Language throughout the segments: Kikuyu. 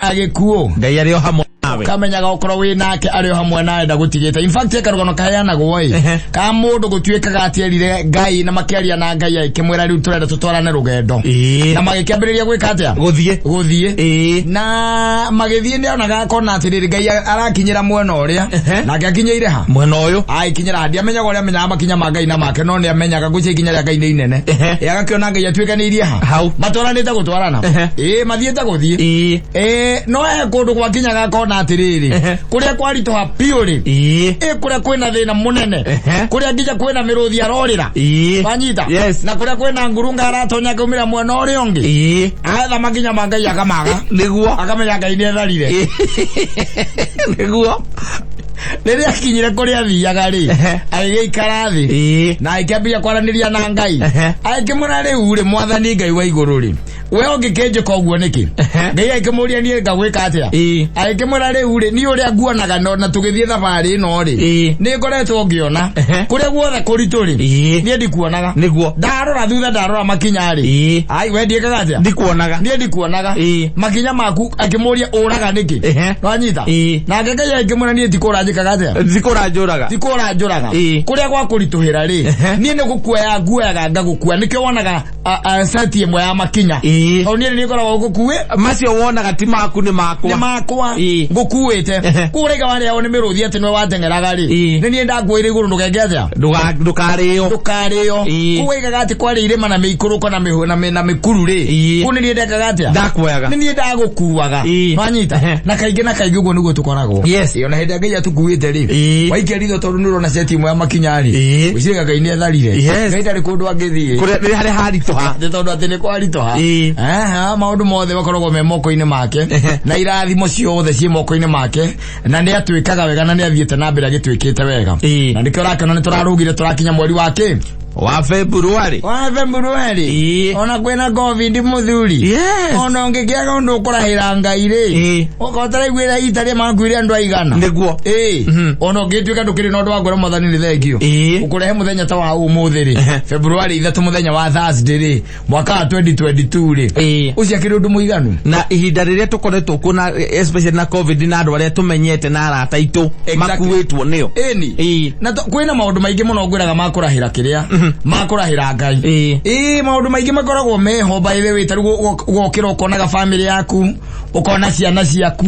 Agĩkuũ. Ngai arĩ o hamwe nawe. Kamenyaga okorwo wĩ nake arĩ o hamwe nawe, ndagũtigĩte. In fact, karũgano kaheanagwo ĩ ka mũndũ gũtuĩkaga atĩ erire Ngai na makĩaria na Ngai, agĩkĩmwĩra rĩu tũrenda tũtwarane rũgendo, na magĩkĩambĩrĩria gwĩka atĩa? Gũthiĩ. Gũthiĩ. Na magĩthiĩ, nĩ onaga akona atĩrĩrĩ, Ngai arakinyĩra mwena ũrĩa nake akinyĩire ha? Mwena ũyũ. Aikinyĩra, ndiamenyaga ũrĩa amenyaga makinya ma Ngai na make, no nĩ amenyaga ngwĩciria ikinya rĩa Ngai nĩ inene. Ĩ agakĩona Ngai atuĩkanĩirie ha? Hau. Matwaranĩte gũtwarana. Ĩ mathiĩte gũthiĩ. Ĩ no he kũndũ gwakinyaga akona atĩrĩrĩ, kũrĩa kwaritũha biũ rĩ, ĩ kũrĩa kwĩna thĩna mũnene, kũrĩa nginya kwĩna mĩrũthi arorĩra, wanyita? Yes. Na kũrĩa kwĩna ngurunga aratonya akaumĩra mwena ũrĩa ũngĩ, aetha makinya ma Ngai akamaga. Akamenya Ngai nĩ etharire. Rĩrĩa akinyire kũrĩa athiaga rĩ, agĩgĩikara thĩ na agĩkĩambia kwaranĩria na Ngai. Agĩkĩmwĩra, rĩu rĩ, Mwathani Ngai wa igũrũ rĩ, we ũngĩkĩnjĩka ũguo nĩkĩ? Ngai agĩkĩmũria, niĩ ngagwĩka atĩa? Agĩkĩmwĩra, rĩu rĩ, niĩ ũrĩa nguonaga no na tũgĩthiĩ thabarĩ ĩno rĩ, nĩ ngoretwo ngĩona kũrĩa guothe kũritũ rĩ, niĩ ndikuonaga. Ndarora thutha, ndarora makinya rĩ, ai we ndiĩkaga atĩa? Ndikuonaga. Niĩ ndikuonaga makinya maku. Akĩmũria, ũraga nĩkĩ? Wanyita? Nake Ngai agĩkĩmwĩra, niĩ tikũra njĩkaga atĩa? Ndikũra njũraga. Tikũra njũraga. Kũrĩa gwa kũritũhĩra rĩ, niĩ nĩ gũkuoya nguoyaga ngagũkua. Nĩkĩo wonaga seti ĩmwe ya makinya, tondũ niĩ nĩ ngoragwo ngũkuĩ. Macio wonaga ti maku, nĩ makwa. Nĩ makwa. Ngũkuĩte. Kũu ũraiga warĩagwo nĩ mĩrũthi atĩ nĩwe wateng'eraga rĩ, nĩ niĩ ndakuoire igũrũ ndũgeke atĩa? Ndũkarĩo. Ndũkarĩo. Kũu waigaga atĩ kwarĩ irĩma na mĩikũrũko na mĩhu- na mĩ- na mĩkuru rĩ, kũu nĩ niĩ ndekaga atĩa? Ndakuoyaga. Nĩ niĩ ndagũkuaga. Wanyita? Na kaingĩ na kaingĩ ũguo nĩguo tũkoragwo. Ĩ, ona hĩndĩ ĩrĩa Ngai atũkuĩte rĩ, waikia ritho tondũ nĩ ũrona seti ĩmwe ya makinya rĩ, gwĩciria Ngai nĩ etharire. Ngai ndarĩ kũndũ angĩthiĩ. Kũrĩa rĩrĩa harĩa haritũha. Nĩ tondũ atĩ nĩ kwaritũha. Aha, maũndũ mothe makoragwo me moko-inĩ make, na irathimo ciothe ciĩ moko-inĩ make, na nĩ atwĩkaga wega na nĩ athiĩte na mbere agĩtwĩkĩte wega. Na nĩkĩo ũrakĩona nĩ tũrarũgire tũrakinya mweri wa kĩ? Wa February. Wa February. Ona kwĩna COVID, mũthuri, ona ũngĩkĩaga ũndũ ũkũrahĩra Ngai rĩ, ũkorwo ũtaraiguĩra ita rĩa makuire andũ aigana. Ĩĩ, ona ũngĩtuĩka ndũkĩrĩ na ũndũ wa kwĩra Mwathani nĩ thengio ũkũrehe mũthenya ta wa ũmũthĩ rĩ, February 3, mũthenya wa Thursday rĩ, mwaka wa 2022 rĩ, ũcio akĩrĩ ũndũ mũiganu. Na ihinda rĩrĩa tũkoretwo kuo na especially na COVID na andũ arĩa tũmenyete na arata aitũ makuĩtwo nĩo. Ĩni. Na kwĩna maũndũ maingĩ mũno ngwĩraga makũrahĩra kĩrĩa makũrahĩra Ngai. Ĩĩ, maũndũ maingĩ makoragwo meho, by the way. Ta rĩu ũgokĩra ũkonaga family yaku, ũkona ciana ciaku,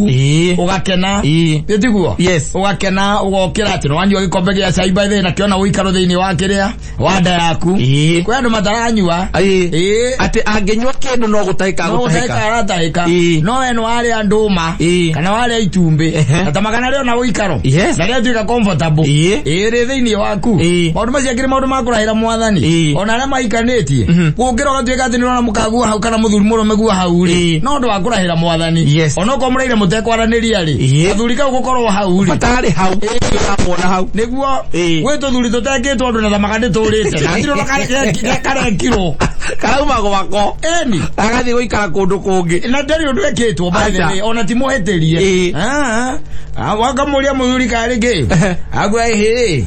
ũgakena. Ĩ tiguo? Yes. Ũgakena, ũgokĩra atĩ nĩwanyua gĩkombe gĩa cai, by the way, nakĩona ũikaro thĩinĩ wa kĩrĩa wa nda yaku. Kwĩ andũ mataranyua. Atĩ angĩnyua kĩndũ no gũtahĩka. No gũtahĩka. gũtahĩka aratahĩka. No we nĩ warĩa ndũma kana warĩa itumbĩ, na ta magana rĩona ũikaro na rĩatuĩka comfortable. Ĩĩ, rĩ thĩinĩ waku. Maũndũ macio akĩrĩ maũndũ ma kũrahĩra Mwathani. Ona arĩa mahikanĩtie, gũkĩra ũgatuĩka atĩ nĩũrona mũkagua hau kana mũthuri mũrũme gua hau rĩ, no ũndũ wa kũrahĩra Mwathani. Onokorwo mũraire mũtekwaranĩria rĩ, athuri kau gũkorwo hau rĩ, Batarĩ hau ũramwona hau. Nĩguo. Gwĩ tũthuri tũtekĩtwo ũndũ na thamaka nĩtũrĩte na hatirĩ ona karekirwo. Karauma gwako. Eni. Agathiĩ gũikara kũndũ kũngĩ. Na ndarĩ ũndũ ekĩtwo, by the Aca. way, ona ti mũhĩtĩrie. Wakamũria mũthuri karĩ kĩ agua, ĩhĩ,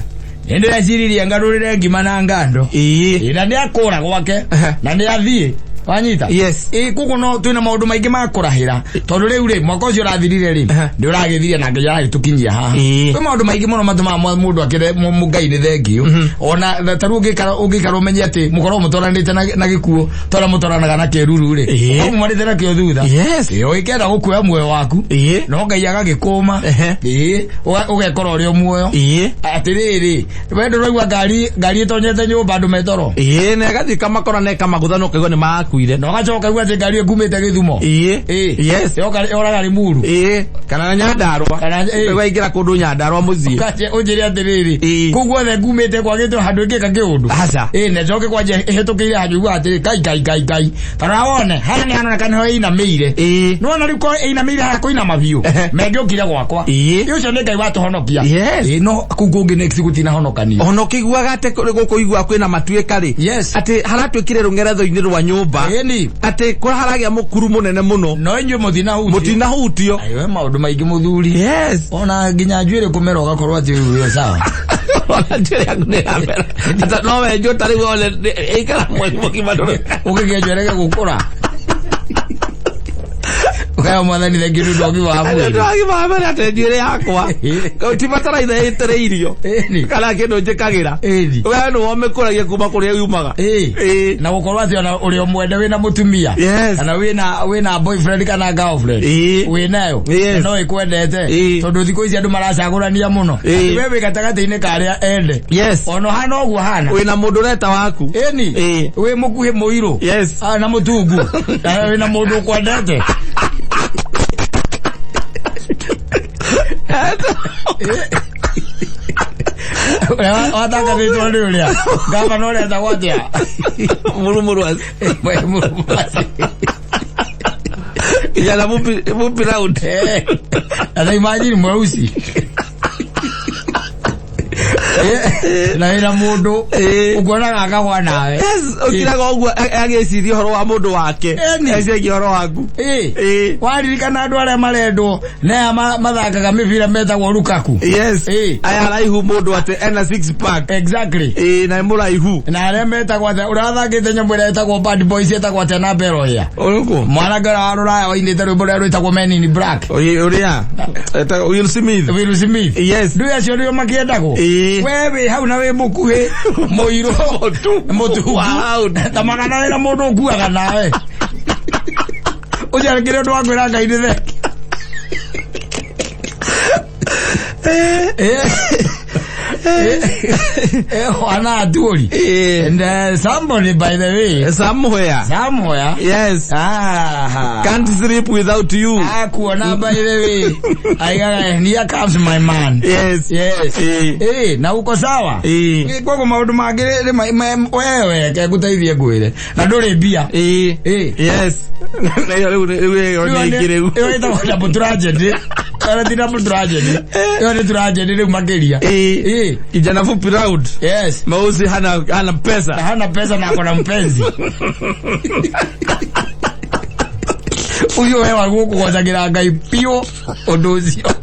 nĩ ndĩreciririe ngarũrĩre ngima na ngando. Ĩ, na nĩ akũra gwake na nĩ athiĩ, wanyita? Yes. Ĩ, koguo no twĩna maũndũ maingĩ ma kũrahĩra, tondũ rĩu rĩ, mwaka ũcio ũrathirire rĩ, nĩ ũragĩthire na Ngai aragĩtũkinyia haha. Kwĩ maũndũ maingĩ mũno matũmaga mũndũ akĩre Ngai nĩ thengio. Ona ta rĩu ũngĩikara ũmenye atĩ mũkorwo mũtwaranĩte na gĩkuũ tondũ mũtwaranaga na kĩruru rĩ, ũkorwo mumanĩte nakĩo thutha. Ĩ, ũgĩkenda gũkuoya muoyo waku, no Ngai agagĩkũma. Ĩ, ũgekora ũrĩ o muoyo. Atĩrĩrĩ, we ndũraigua ngari ĩtonyete nyũmba andũ metoro? Ĩĩ, na ĩgathiĩ kamakora na ĩkamagũtha na ũkaigua nĩ makuire. Na ũgacoka ũkaigua atĩ ngari ĩyo ĩkumĩte Gĩthumo. Yes. Yoka yoraga Limuru. Ĩĩ, kana Nyandarũa. Kana ĩĩ. Ũkaingĩra kũndũ Nyandarũa mũciĩ. Ũkache ũnjĩre atĩrĩrĩ, kũu guothe ngumĩte kwagĩtwo handũ ĩngĩka kĩũndũ. Aca. Ĩĩ, na njoke kwanja ĩhĩtũkĩire handũ igua atĩrĩ, Ngai, Ngai, Ngai, Ngai, tarora wone haha nĩ haroneka nĩho ĩinamĩire. Nĩwona rĩu ko ĩinamĩire haha kũinama biũ, mengĩũkire gwakwa. Ĩ, ũcio nĩ Ngai watũhonokia. Ĩ, no kũu kũngĩ next gũtinahonokania. Ona ũkĩiguaga atĩ gũkũ igua kwĩna matuĩka rĩ, atĩ haratuĩkire rũng'eretho-inĩ rwa nyũmba, atĩ kũrĩa haragĩa mũkuru mũnene mũno. No inyuĩ mũtinahutio. Mũtinahutio. Ayo, maũndũ maingĩ, mũthuri. Ona nginya njuĩrĩ kũmera ũgakorwo atĩ wĩ sawa. Ona njuĩrĩ yaku nĩ ĩramera. Ata no wenjwo ta rĩu one ĩikara mweri mũgima ndũrĩ. Ũkĩgĩa njuĩrĩ gũkũra. Ũkaya mwathani thengiũ nĩ ũndũ wa ũgima wa mwĩrĩ. Nĩ ũgima wa mwĩrĩ atĩ njuĩrĩ yakwa ti bataraitha ĩtĩrĩirio kana kĩndũ njĩkagĩra. We nĩwe ũmĩkũragia kuma kũrĩa yumaga. Na gũkorwo atĩ ona ũrĩ o mwende wĩna mũtumia kana wĩna boyfriend kana girlfriend wĩnayo na no ĩkwendete, tondũ thikũ ici andũ maracagũrania mũno. Atĩ we wĩ gatagatĩ-inĩ ka arĩa ende, ona ũhana ũguo hana wĩna mũndũ ũreta waku. Ĩni wĩ mũkuhĩ mũirũ na mũtungu na wĩna mũndũ ũkwendete. Ũrĩa watangathĩtwo nĩ ũrĩa gavana ũrĩa etagwo atĩa? Mũrumũrwaci. Mũrumũrwaci. Kijana mupi mupi round. Sasa imagine mweusi na wĩna mũndũ ũkuonaga akagwa nawe. Yes, ũkiraga ũguo agĩciria ũhoro wa mũndũ wake. Eciragia ũhoro waku. Waririkana andũ arĩa marendwo na aya mathakaga mĩbira metagwo Lukaku. Yes. Aya araihu mũndũ atĩ ena six pack. Exactly. Na nĩ mũraihu. Na arĩa metagwo atĩa, ũrĩa wathakĩte nyamũ ĩrĩa ĩtagwo Bad Boys ĩtagwo atĩa na mbero ĩya? Ũrĩkũ? Mwanake ũrĩa wa rũraya wainĩte rwĩmbo rũrĩa rwĩtagwo Men in Black. Ũrĩa etagwo Will Smith. Will Smith. Yes. Ndũĩ acio nĩo makĩendagwo? We wĩ hau na wĩ mũkuhĩ mũirũ mũtungu ta magana wĩna mũndũ ũkuaga nawe ũcio akĩrĩ ũndũ wa kwĩra Ngai nĩ thengi. Wana atuori. And somebody, by the way, somewhere, somewhere, yes, can't sleep without you. Kuona, by the way, aigaga, here comes my man. Yes. Yes. Na uko sawa. Koguo maũndũ mangĩ wewe ke ngũteithie ngwĩre na ndũrĩ mbia. Yes. Na ĩyo rĩu ĩyo nĩ ĩngĩ rĩu. Ĩyo ĩtagwo double tragedy. Ĩyo ti double tragedy. Ĩyo nĩ tragedy rĩu makĩria. Kijana fupi round. Yes. Mweusi hana pesa. Hana pesa na akona mpenzi. Ũcio we waguo kũgocagĩra Ngai biũ ũndũ ũcio.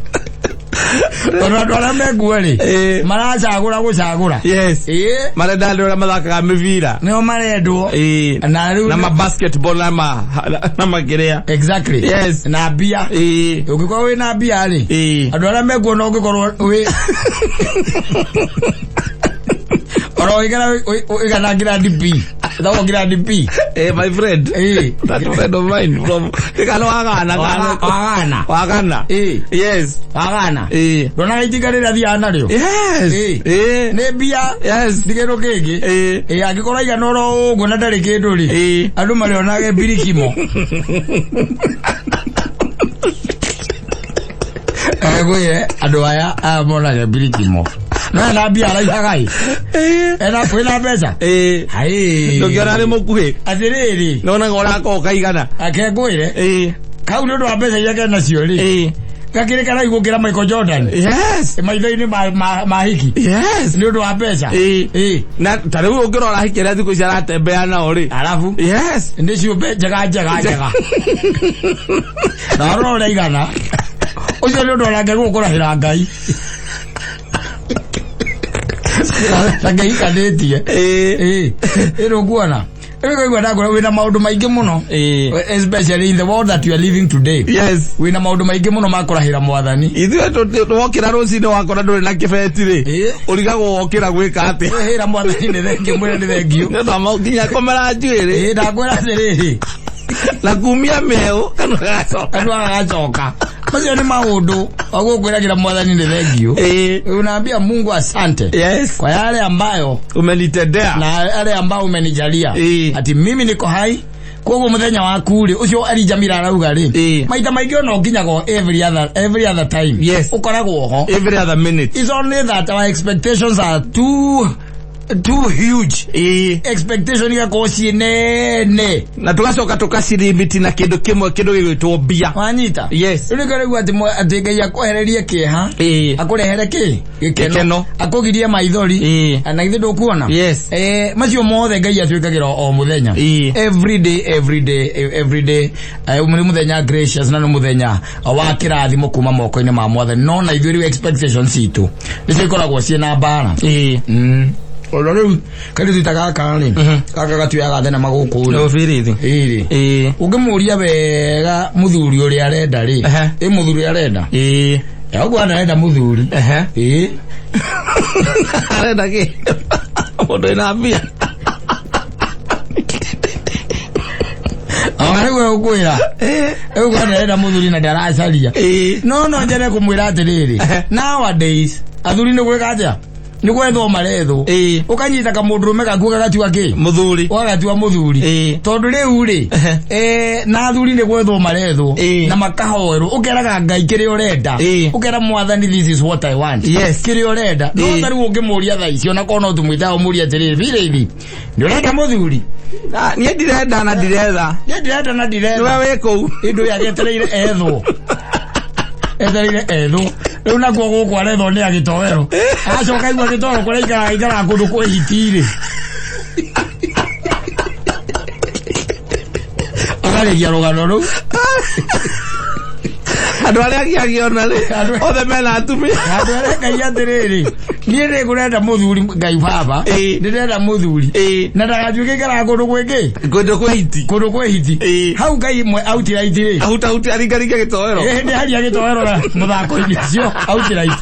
Tondũ andũ arĩa mekuo rĩ, maracagũra gũcagũra. Yes. Marenda andũ arĩa mathakaga mĩbira. Nĩo marendwo. Na rĩu na ma basketball na ma na makĩrĩa. Exactly. Yes. Na mbia. Ũngĩkorwo wĩna mbia rĩ, andũ arĩa mekuo no ũngĩkorwo wĩ oro ũigana ũigana Grand P. Ĩtagwo Grand P. My friend. That friend of mine from Tikano wagana. Wagana. Wagana. Yes. Wagana. Ndonaga itinga rĩrĩa thiaga narĩo. Yes. Nĩ mbia. Yes. Ti kĩndũ kĩngĩ. Angĩkorwo aigana oro ũguo na ndarĩ kĩndũ rĩ, andũ marĩonaga mbirikimo. Ngwĩre andũ aya monaga mbirikimo. No ena mbia araihaga ĩ. Ena kwĩna mbeca. Hai. Ndũngĩona nĩ mũkuhĩ. Atĩrĩrĩ. Nonaga ũrakorwo kaigana. Ake ngwĩre. Kau nĩ ũndũ wa mbeca iria kena nacio rĩ. Gakĩrĩ karaihu gũkĩra Michael Jordan. Yes. Maitho-inĩ ma hiki. Yes. Nĩ ũndũ wa mbeca. Na ta rĩu ũngĩrora hiki arĩa thikũ ici aratembea nao rĩ. Arabu. Yes. Nĩ ciũmbe njega njega njega. Na ũrora ũrĩa aigana. Ũcio nĩ ũndũ onake gũkũrahĩra Ngai. Na ngĩhikanĩtie. Ĩrĩ ũkuona. Rĩu ngaigua ndakwĩra wĩna maũndũ maingĩ mũno. Especially in the world that you are living today. Yes. Wĩna maũndũ maingĩ mũno ma kũrahĩra mwathani. Ithuĩ wokĩra rũcinĩ wakora ndũrĩ na kĩbeti rĩ. Ũrigagwo wokĩra gwĩka atĩa. Hĩra mwathani nĩ thengiũ, mwĩre nĩ thengiũ. Nĩ ũndũ wa nginya komera njuĩrĩ. Ndakwĩra atĩrĩrĩ. Na kumia mĩeũ kanua gagacoka. Kanua gagacoka. Macio nĩ maũndũ wa gũkwĩragĩra mwathani nĩ thengiũ. Unaambia Mungu asante. Yes. Kwa yale ambayo umenitendea na yale ambayo umenijalia. Ati mimi niko hai. Koguo muthenya waku rĩ, ũcio Elijah Mira arauga rĩ, maita maingĩ ona ũkinyaga every other time. Yes. Ũkoragwo ho. Every other minute. It's only that our expectations are too huge. Expectation igakorwo ciĩ nene. Na tugacoka tũkacilimiti na kĩndũ kĩmwe, kĩndũ gĩgwĩtwo mbia. Wanyita? Yes. Rĩu nĩkĩo rĩu atĩ Ngai akwehererie kĩeha. Akũrehere kĩ? Gĩkeno. Akũgirie maithori. Na githĩ ndũkuona? Yes. Macio mothe Ngai atwĩkagĩra o mũthenya. Every day, every day, every day. Nĩ mũthenya gracious na nĩ mũthenya wa kĩrathimo kuma moko-inĩ ma mwathani. No na ithuĩ rĩu expectations citũ nĩcio ikoragwo ciĩ na mbara. Ona rĩu kairĩtu ta gaka rĩ, gaka gatuaga thenema gũkũ rĩ. Ũbirithi. Ĩrĩ. Ĩĩ. Ũngĩmũria wega mũthuri ũrĩa arenda rĩ, Ehe. ĩ mũthuri ũrĩa arenda. Ĩĩ. Ũguo arenda mũthuri. Ehe. Ĩĩ. Arenda kĩ? Mũndũ wĩna mbia. Ona rĩu ũkwĩra. Rĩu arenda mũthuri na ndaracaria. Ĩĩ. No njere kũmwĩra atĩrĩrĩ. Ehe. Nowadays athuri nĩ gwĩka atĩa? Nĩ gwethwo marethwo. Ĩĩ. Ũkanyita kamũndũrũme gaku gagatua kĩ? Mũthuri. Wagatua mũthuri. Ĩĩ. Tondũ rĩu rĩ, Ehe. na athuri nĩ gwethwo marethwo Ĩĩ. na makahoerwo ũkeraga Ngai kĩrĩa ũrenda. Ĩĩ. Ũkera mwathani this is what I want. Yes. Kĩrĩa ũrenda. No Ĩĩ. ta rĩu ũngĩmũria thaa ici ona korwo no tũmwĩtaga ũmũrie atĩrĩrĩ, Birĩthi, nĩ ũrenda mũthuri? Niĩ ndirenda na ndiretha. Niĩ ndirenda na ndiretha. Nĩwe wĩ kũu. Ĩndũ ĩyo agĩetereire ethwo. Etereire ethwo. Rĩu nakuo gũkũ arethwo nĩ agĩtoero. Acoka aigua gĩtoero kũrĩa aikaraga aikaraga kũndũ kwĩ hiti-rĩ. Akarĩkia rũgano rũu. Andũ arĩa angĩ angĩona rĩ, othe mena atumia. Andũ arĩa Ngai atĩrĩrĩ, niĩ nĩ ngũrenda mũthuri Ngai baba, Ĩĩ. ndĩrenda mũthuri. Ĩĩ. Na ndagatuĩke aikaraga kũndũ kwĩ kĩ? Kũndũ kwĩ hiti. Kũndũ kwĩ hiti. Ĩĩ. Hau Ngai mwe outright rĩ. Ahutahuti aringaringe gĩtoero. Ĩĩ nĩ haria gĩtoero na mũthako-inĩ ũcio outright.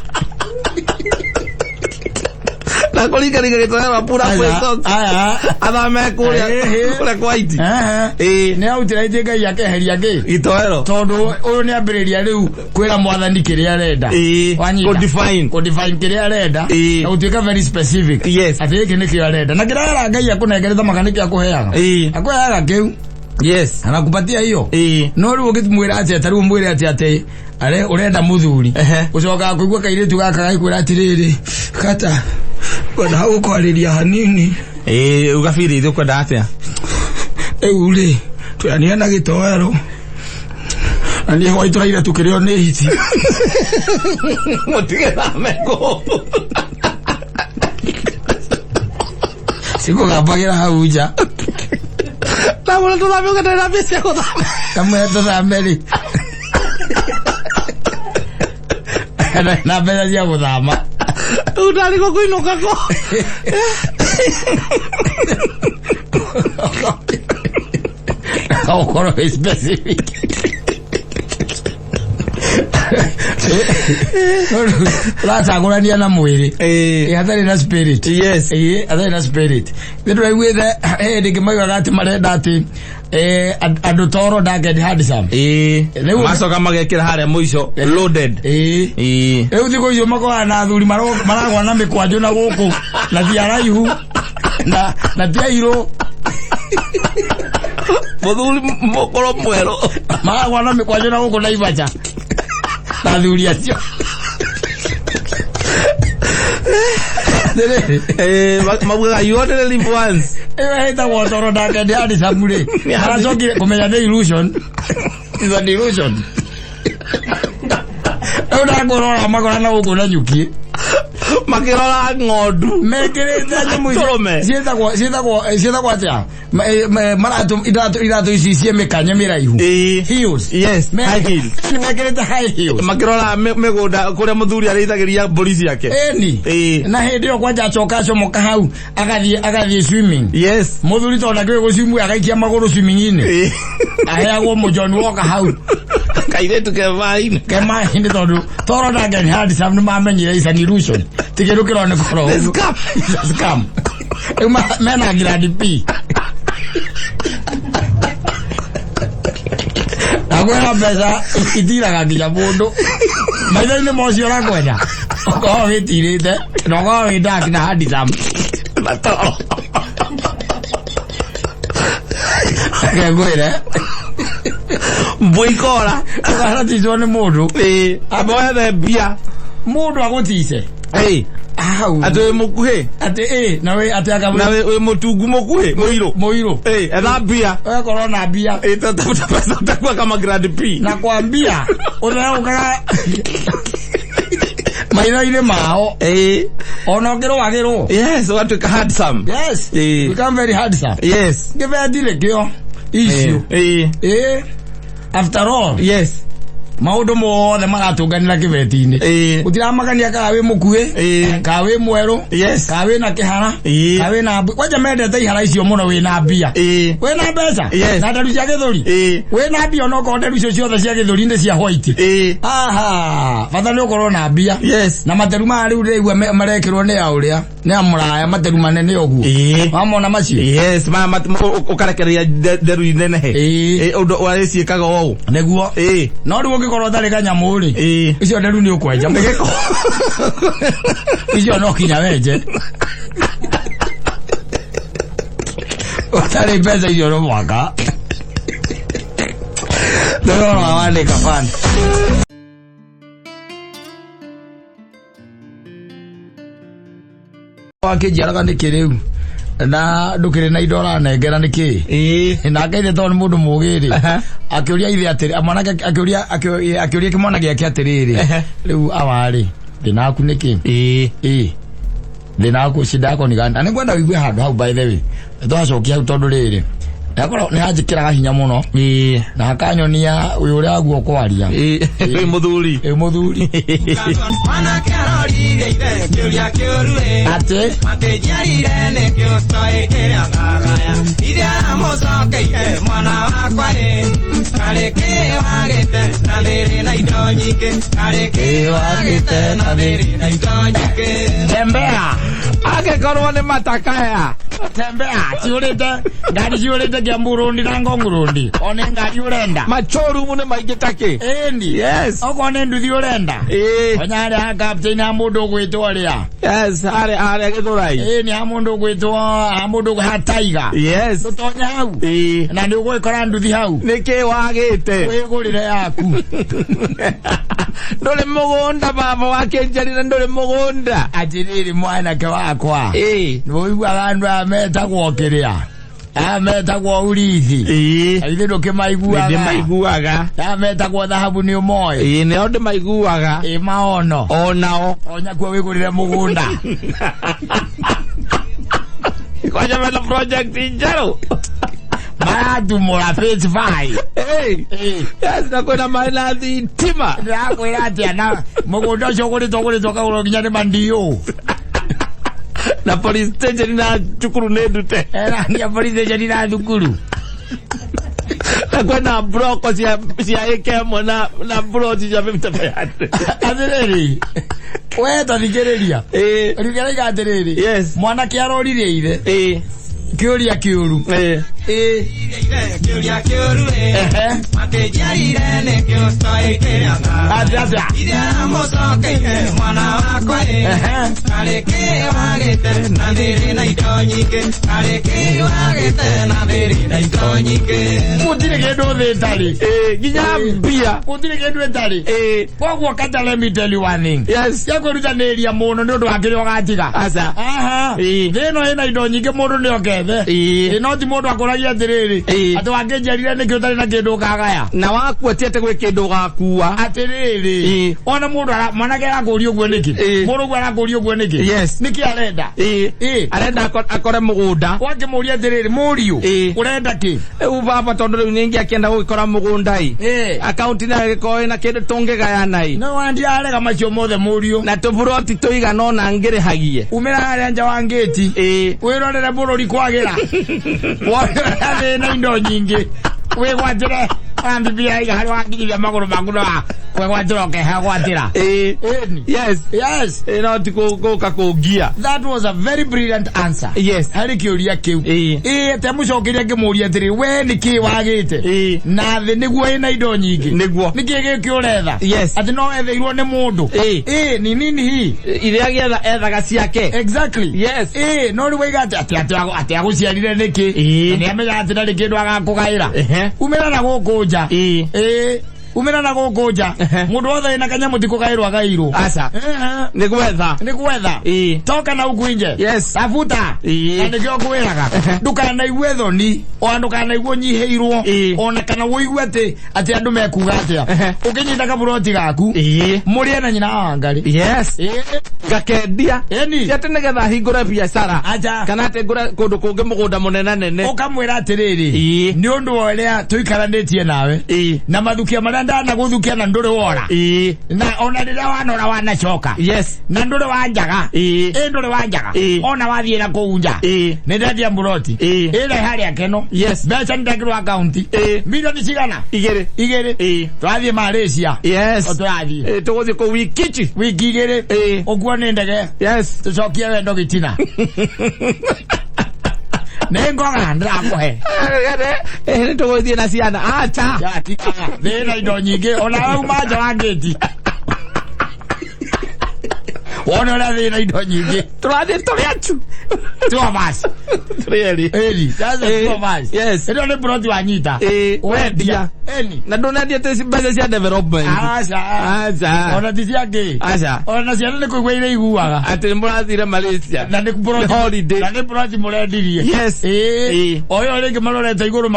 Na kũringaringa gĩtoero apura kwĩ socks. Aya. Athame kũrĩa Ĩĩ. kũrĩa kwa hiti. Ehe. Ĩĩ. Nĩ outright Ngai akeheria kĩ? Gĩtoero. Tondũ ũyũ nĩ ambĩrĩria rĩu kwĩra mwathani kĩrĩa arenda. Ĩĩ. Wanyita. Kũ-define. Kũ-define kĩrĩa arenda. Ĩĩ. Na gũtuĩka very specific. Yes. Atĩ gĩkĩ nĩkĩo arenda. Na kĩrĩa ara Ngai akũnengerete maka nĩkĩo akũheaga. Ĩĩ. Akũheaga kĩu. Yes. Anakupatia hiyo. Ĩĩ. No rĩu ũngĩmwĩra atĩ ta rĩu ũmwĩre atĩ atĩ are ũrenda mũthuri. Ehe. Ũcokaga kũigua kairĩtu gaka gagĩkwĩra atĩrĩrĩ, kata ngwenda gũkwarĩria hanini. Ĩĩ, uga Birithi ũkwenda atĩa? Rĩu rĩ, tũrania na gĩtoero. Na niĩ hwaĩ tũraire tũkĩrĩo nĩ hiti. Mũtige thame kũu. Cikũgambagĩra hau nja. Ndamwĩra tũthame ũkĩenda na mbia cia gũthama. Ndamwĩra tũthame rĩ. Na mbeca cia gũthama. Rĩu ndarigwo kũinũka kũ. Ũkorwo wĩ specific. Ũracagũrania na mwĩrĩ. Ĩĩ. Hatarĩ na spirit. Yes. Ĩĩ, hatarĩ na spirit. Nĩ tũraiguĩte hĩndĩ ĩngĩ maugaga atĩ marenda atĩ andũ toro dark and handsome. Ĩĩ. Rĩu- Macoka magekĩra harĩa mũico loaded. Ĩĩ. Ĩĩ. Rĩu thikũ icio makoraga na athuri maragwa na mĩkwanjũ na gũkũ na ti araihu na ti airũ. Mũthuri mũkũrũ mwerũ. Maragwa na mĩkwanjũ na gũkũ Naivasha. Na athuri acio. Ĩĩ, maugaga you only live once. Ĩyo ĩtagwo toro dark and handsome rĩ. Maracokire kũmenya nĩ illusion. It's an illusion. Rĩu ndakũrora magora na gũkũ na nyuki. Makĩrora ng'ondu. Mekĩrĩte nyamũ ici- Tũrũme. ciĩtagwo atĩa? Maratũ iratũ ici ciĩ mĩkanye mĩraihu. Ĩĩ. Heels. Yes, high heels. Mekĩrĩte high heels. Makĩrora mĩgũnda kũrĩa mũthuri arĩithagĩria mbũri ciake. Ĩni. Ĩĩ. Na hĩndĩ ĩyo kwanja acoka acomoka hau agathiĩ swimming. Yes. Mũthuri tondũ ndakĩũĩ gũcimwe agaikia magũrũ swimming-inĩ. Ĩĩ. Aheagwo mũjoni woka hau. Kairĩtu ke maĩ-inĩ. Ke maĩ-inĩ tondũ toro dark and handsome nĩ mamenyire is an illusion. Ti kĩndũ kĩroneka oro The ũguo. scam. It's a scam. Rĩu mena grade P. Nakwĩra mbeca itiraga nginya mũndũ. Maitho-inĩ mocio ũrakwenda. Ũkorwo wĩtirĩte na ũkorwo wĩ dark na handsome. Na toro. Reke ngwĩre. Mbũikora. Ũkanaticwo nĩ mũndũ. Ĩĩ. Amba wethe mbia. Mũndũ agũtice. Ĩĩ. Hau. Atĩ wĩ mũkuhĩ. Atĩ ĩ, na wĩ atĩ aka Na wĩ mũtungu mũkuhĩ, mũirũ. Mũirũ. Ĩĩ, etha mbia. Ũgakorwo na mbia. Ĩĩ, tafuta pesa utakuwa kama grade P. Na kwambia ũtheũkaga maitho-inĩ mao. Ĩĩ. Ona ũngĩrwagĩrwo. Yes, ũgatuĩka handsome. Yes. Ĩĩ. Become very handsome. Yes. Kĩbeti nĩkĩo issue. Ĩĩ. Ĩĩ. After all. Yes. Maũndũ mothe maratũnganĩra kĩbeti-inĩ. Gũtiramakania kana wĩ mũkuhĩ, kana wĩ mwerũ, kana wĩ na kĩhara, kana wĩ na kwanja mendete ihara icio mũno wĩ na mbia. Wĩ na mbeca na nderu cia gĩthũri. Wĩ na mbia onokorwo nderu icio ciothe cia gĩthũri nĩ cia white. Aha, bata nĩ ũkorwo na mbia. Na materu maya rĩu ndĩraigua marekĩrwo nĩ a ũrĩa nĩ a mũraya materu manene ũguo. Wamona macio? Yes, maya ũkarekereria nderu inenehe. Ũndũ wa ciĩkaga ũũ. Nĩguo. No rĩu ũngĩkorwo ũtarĩ kanyamũ rĩ, icio nderu nĩ ũkwenja. Icio no kinya wenje. Ũtarĩ mbeca icio no mwaka. Ndĩrona wandĩka fan. Wakĩnjiaraga nĩkĩ rĩu na ndũkĩrĩ na indo ũranengera nĩkĩ? Nake ithe tondũ nĩ mũndũ mũgĩ rĩ, akĩũria ithe atĩrĩ, mwanake akĩũria akĩũria kĩmwana gĩake atĩrĩrĩ, rĩu awarĩ thĩna waku nĩkĩ? Thĩna waku shida yako ni gani? Na nĩngwenda ũigue handũ hau by the way, twacokia hau tondũ rĩrĩ ndakorwo nĩ hanjĩkĩraga hinya mũno na hakanyonia ũyũ ũrĩa waguo kwaria. Wĩ mũthuri. Wĩ mũthuri. Mwanake aroririe ithe kĩũria kĩũru ĩ. Atĩ? Makĩnjiarire nĩkĩo ũtoĩ kĩrĩa ngagaya. Ithe aramũcokeire mwana wakwa ĩ. Karĩ kĩ wagĩte na thĩrĩ na indo nyingĩ. Karĩ kĩ wagĩte na thĩrĩ na indo nyingĩ. Tembea. Angĩkorwo nĩ matakaya. Tembea. Ciũrĩte ngari ciũrĩte Kiambu Road na Ngong Road. One ngari ũrenda. Machorumu nĩ maingĩ takĩ. Ĩni. Yes. Okorwo nĩ nduthi ũrenda. Onya harĩa ha captain ha mũndũ ũgwĩtwo rĩa. Yes, harĩa harĩa Gĩthũrai. Ĩni ha mũndũ ũgwĩtwo ha mũndũ ha Tiger. Yes. Tũtonye hau. Na nĩ ũgũgĩkora nduthi hau. Nĩkĩ wagĩte? Wĩgũrĩre yaku. Ndũrĩ mũgũnda baba wakĩnjarire ndũrĩ mũgũnda. Atĩrĩrĩ mwanake wakwa. Nĩũiguaga andũ aya metagwo kĩrĩa? Aya metagwo urithi. Ithuĩ ndũkĩmaiguaga. Nĩndĩmaiguaga. Aya metagwo thahabu nĩ ũmoĩ. Nĩo ndĩmaiguaga. Maono. Onao. Onyakuo wĩgũrĩre mũgũnda. Kwanja mena project njerũ. Maratumũra phase 5. Yes, na kwĩna maĩ na thitima. Ndĩrakwĩra atĩa na mũgũnda ũcio ũgũrĩtwo kagũrwo nginya nĩ mandio. Na police station na cukuru nĩ ndute. Erania police station na thukuru. Na kwĩna bloko cia ĩka ĩmwe na bloti cia 55. Atĩrĩrĩ, we ta thikĩrĩria. Rĩu arauga atĩrĩrĩ. Yes. Mwanake aroririe ithe. Kĩũria kĩũru. Kĩũria kĩũru ĩ. Makĩnjiarire nĩkĩo ũtoĩ kĩrĩa ngagaya. Atĩa atĩa? Ithe aramũcokeire mwana wakwa ĩ. Karĩ kĩ wagĩte na thĩrĩ na indo nyingĩ. Karĩ kĩ wagĩte na thĩrĩ na indo nyingĩ. Gũtirĩ kĩndũ thĩ ĩtarĩ. Nginya mbia. Gũtirĩ kĩndũ ĩtarĩ. Koguo kata let me tell you one thing. Yes. Cia kwĩrutanĩria mũno nĩ ũndũ wa kĩrĩa ũgatiga. Aca. Aha. Thĩ ĩno ĩna indo nyingĩ mũndũ nĩ okethe. No ti mũndũ akũragia atĩrĩrĩ. Atĩ wakĩnjiarire nĩkĩ ũtarĩ na kĩndũ ũkagaya. Na wakua ti atĩ gwĩ kĩndũ ũgakua. Atĩrĩrĩ. Ona mũndũ mwanake arakũria ũguo nĩkĩ? Mũndũ ũguo arakũria ũguo nĩkĩ? Yes. Nĩkĩ arenda? Arenda akore mũgũnda. Wakĩmũria atĩrĩrĩ, mũriũ, ũrenda kĩ? Rĩu baba tondũ rĩu nĩngĩakĩenda gũgĩkora mũgũnda ĩ. Akaunti nayo ĩgĩkorwo ĩna kĩndũ tũngĩgayana ĩ. No wandiarega macio mothe mũriũ. Na tũburoti tũigana ũna ngĩrĩhagie. Umĩra harĩa nja wa ngĩti. Wĩrorere bũrũri kwagĩra. Wone thĩna indo nyingĩ. Wĩgwatĩre ona Biblia iga harĩa wakinyithia magũrũ maku no kwĩgwatĩra ũkehagwatĩra. Yes. Yes. No ti gũka kũngia. That was a very brilliant answer. Yes. Harĩ kĩũria kĩu. Ate mũcokeria ngĩmũria atĩrĩ, we nĩkĩ wagĩte? Na thĩ nĩguo ĩna indo nyingĩ. Nĩguo. Nĩkĩ gĩkĩ ũretha? Yes. Atĩ no etheirwo nĩ mũndũ. Ni nini hii? Iria agĩetha ethaga ciake. Exactly. Yes. No rĩu waiga atĩ atĩ agũciarire nĩkĩ? Na nĩamenyaga atĩ ndarĩ kĩndũ agakũgaĩra. Umĩra na gũkũ nja. Umĩra na gũkũ nja. Mũndũ wothe wĩna kanyamũ ti kũgaĩrwo agaĩirwo. Aca. Nĩ gwetha. Nĩ gwetha. Toka na huku nje. Yes. Tafuta. Na nĩkĩo ngwĩraga. Ndũkanaigue thoni. Ona ndũkanaigue ũnyihĩirwo. Ona kana ũigue atĩ andũ mekuga atĩa. Ũkĩnyita kaburoti gaku. Mũrĩe na nyina wa Wangari. Yes. Ngakendia. Ĩni. Ti atĩ nĩgetha hingũre biacara. Aca. Kana atĩ ngũre kũndũ kũngĩ mũgũnda mũnenanene. Ũkamwĩra atĩrĩrĩ. Nĩ ũndũ wa ũrĩa tũikaranĩtie nawe. Na mathukia marĩa ndana gũthukia na ndũrĩ wora. Ĩĩ. Na ona rĩrĩa wanora wanacoka. Yes. Na ndũrĩ wanjaga. Ĩĩ. Ĩ ndũrĩ wanjaga. Ĩĩ. Ona wathiĩ na kũu nja. Ĩĩ. Nĩ ndendia mburoti. Ĩĩ. Ĩrĩa harĩa keno. Yes. Mbeca nĩ ndekĩrwo akaunti. Ĩĩ. Milioni cigana? Igĩrĩ. Igĩrĩ. Ĩĩ. Tũrathiĩ Malaysia. Yes. O tũrathiĩ. Ĩĩ, tũgũthiĩ kũu wikichi. Wiki igĩrĩ. Ĩĩ. Ũguo nĩ ndege. Yes. Tũcokie wendo gĩtina. Nĩ ngoga ndĩrakũhe. Nĩ tũgũthiĩ na ciana. Acha. Thĩna indo nyingĩ ona wauma nja wa ngĩti. Wone ũrĩa thĩna indo nyingĩ. Tũrathiĩ tũrĩ achu. Two of us. Tũrĩ erĩ. Ĩni, that's the two of us. Yes. Ĩno nĩ plot wanyita. Ĩĩ. Wendia. Ĩni. Na ndũnendia atĩ mbeca cia development. Aca. Aca. Ona ti cia kĩ. Aca. Ona ciana nĩ kũigua iraiguaga. Atĩ mũrathire Malaysia. Na nĩ plot. Holiday. Na nĩ plot mũrendirie. Yes. Ĩĩ. Ĩĩ. O ĩyo rĩngĩ marorete igũrũ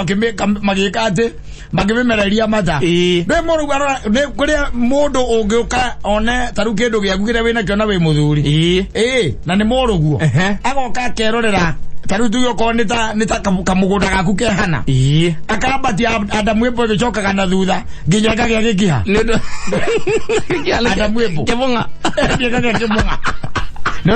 magĩka atĩ makĩmĩmereria mata. Ĩĩ. Nĩ mũrũ arora nĩ kũrĩa mũndũ ũngĩũka one ta rĩu kĩndũ gĩaku kĩrĩa wĩnakĩo na wĩ mũthuri. Ĩĩ. Ĩĩ, na nĩ mũrũguo. Ehe. Agoka akerorera ta rĩu tuge okorwo nĩ ta kamũgũnda gaku kehana. Ĩĩ. Akambatia Adamu ĩmbo ĩgĩcokaga na thutha nginya ĩkagĩa gĩkiha. Nĩ ũndũ Adamu ĩmbo. Kĩbũng'a. Ĩkagĩa kĩmũng'a. Nĩ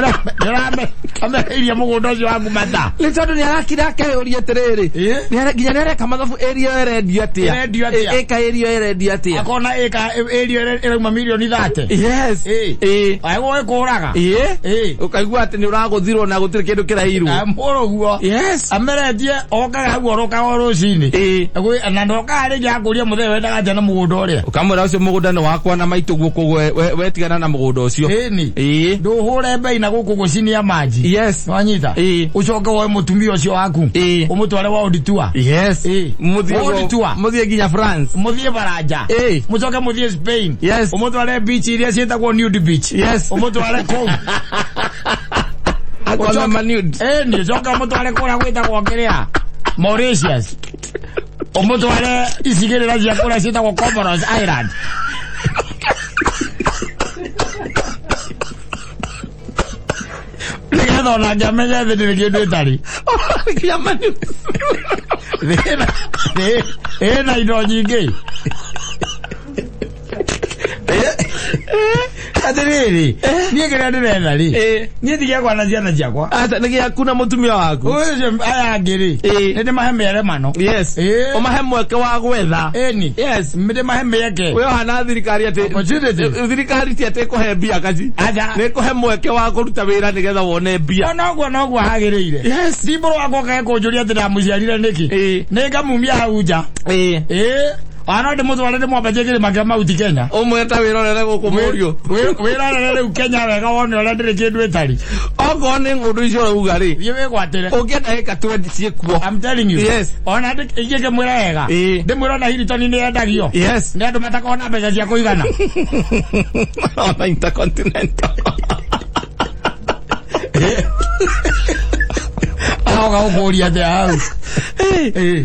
ũramereirie mũgũnda ũcio waku mata. Nĩ tondũ nĩ arakira akeyũria atĩrĩrĩ. Ĩĩ. Nginya nĩ areka mathabu ĩria ĩrendio atĩa. Ĩrendio atĩa. Ĩka ĩria ĩrendio atĩa. Akona ĩka ĩria ĩrauma milioni 30. Yes. Ĩĩ. Ĩĩ. Agwo ĩkũraga. Ĩĩ. Ĩĩ. Ũkaigua atĩ nĩ ũragũthirwo na gũtirĩ kĩndũ kĩrairwo. Mũrũguo. Yes. Ameretie okaga hau orokaga o rũcinĩ. Ĩĩ. Na ndokaga rĩngĩ akũria mũthee wendaga atĩa na mũgũnda ũrĩa. Ũkamwĩra ũcio mũgũnda nĩ wakwa na maitũ guo koguo wetigana na mũgũnda ũcio. Ĩni. Ĩĩ. Ndũhũre mbei na gũkũ gũcinia maji. Yes. Wanyita. Ĩĩ. Ũcoke woe mũtumia ũcio waku. Ĩĩ. Ũmũtware world tour. Yes. Ĩĩ. World tour. Mũthiĩ nginya France. Mũthiĩ Baranja. Ĩĩ. Mũcoke mũthiĩ Spain. Yes. Ũmũtware beach iria ciĩtagwo nude beach. Yes. Ũmũtware kũu. Akona ma nude. Ĩni, ũcoke ũmũtware kũrĩa gwĩtagwo kĩrĩa? Mauritius. Ũmũtware icigĩrĩra cia kũrĩa ciĩtagwo Comoros Island. Nĩgetha onake amenye thĩ ndĩrĩ kĩndũ ĩtarĩ. Nginya ma nude. Thĩ ĩna indo nyingĩ. Atĩrĩrĩ, niĩ kĩrĩa ndĩretha rĩ, niĩ ti gĩakwa na ciana ciakwa. Aca nĩ gĩaku na mũtumia waku. Ũcio aya angĩ rĩ, Ĩĩ. nĩ ndĩmahe mĩeremano. Yes. Ĩĩ. Ũmahe mweke wa gwetha. Ĩni. Yes. Nĩ ndĩmahe mĩeke. Wĩ ũhana thirikari atĩ Opportunity. thirikari ti atĩ ĩkũhe mbia kaci. Aca. Nĩ ĩkũhe mweke wa kũruta wĩra nĩgetha wone mbia. Noguo noguo hagĩrĩire. Yes. Ti mũrũ wakwa ũkae kũnjũria atĩ ndamũciarire nĩkĩ. Ĩĩ. Nĩ ngamumia hau nja. Ĩĩ. Ĩĩ. Ona no ndĩmũtware ndĩmwambatie kĩrĩma kĩa Mount Kenya. Ũmwe ta wĩrorere gũkũ mũriũ. Wĩrorere rĩu Kenya wega wone ũrĩa ndĩrĩ kĩndũ ĩtarĩ. Okorwo nĩ ng'ũndũ icio ũrauga rĩ. Thiĩ wĩgwatĩre. Ũngĩenda ĩka 20 ciĩkuo. I'm telling you. Yes. Ona ingĩ ngĩmwĩra wega. Ĩĩ. Ndĩmwĩra ona Hilton nĩ yendagio. Yes. Nĩ andũ matakoragwo na mbeca cia kũigana. Ona Intercontinental. Agoka gũkũria atĩa hau. Ĩĩ.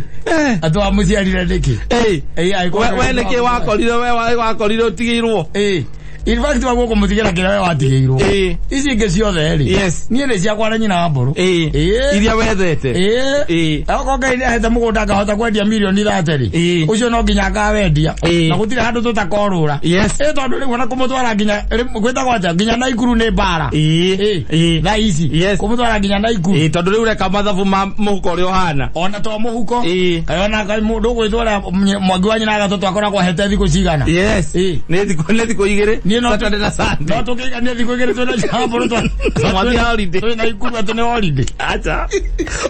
Atĩ wamũciarire nĩkĩ? Ĩĩ. Ĩĩ, angĩkorwo We nĩkĩ wakorire we wakorire ũtigĩirwo? Ĩĩ. In fact waguo kũmũtigĩra kĩrĩa we watigĩirwo. Ĩĩ. Ici ingĩ ciothe rĩ. Yes. Niĩ nĩ ciakwa na nyina wa mbũrũ. Ĩĩ. Ĩĩ. Iria wethete. Ĩĩ. Ĩĩ. Okorwo Ngai nĩahete mũgũnda ngahota kwendia milioni 30 rĩ. Ĩĩ. Ũcio no nginya ngawendia. Ĩĩ. Na gũtirĩ handũ tũtakorũra. Yes. Ĩĩ tondũ rĩu ona kũmũtwara nginya gwĩtagwo atĩa nginya Naikuru nĩ mbara. Ĩĩ. Ĩĩ. Ĩĩ. Thaa ici. Yes. Kũmũtwara nginya Naikuru. Ĩĩ tondũ rĩu ũreka mathabu ma mũhuko ũrĩa ũhana. Ona to mũhuko. Ĩĩ. Kaĩ ona kaĩ mũndũ ũgwĩtwara mwangi wa nyina agatũ twakoragwo ahete thikũ cigana. Yes. Ĩĩ. Nĩ thikũ igĩrĩ. Niĩ no Saturday na Sunday. No tũkĩigania thikũ igĩrĩ twĩna jambo Mwathiĩ holiday. twĩ Naikuru atĩ nĩ holiday. Acha.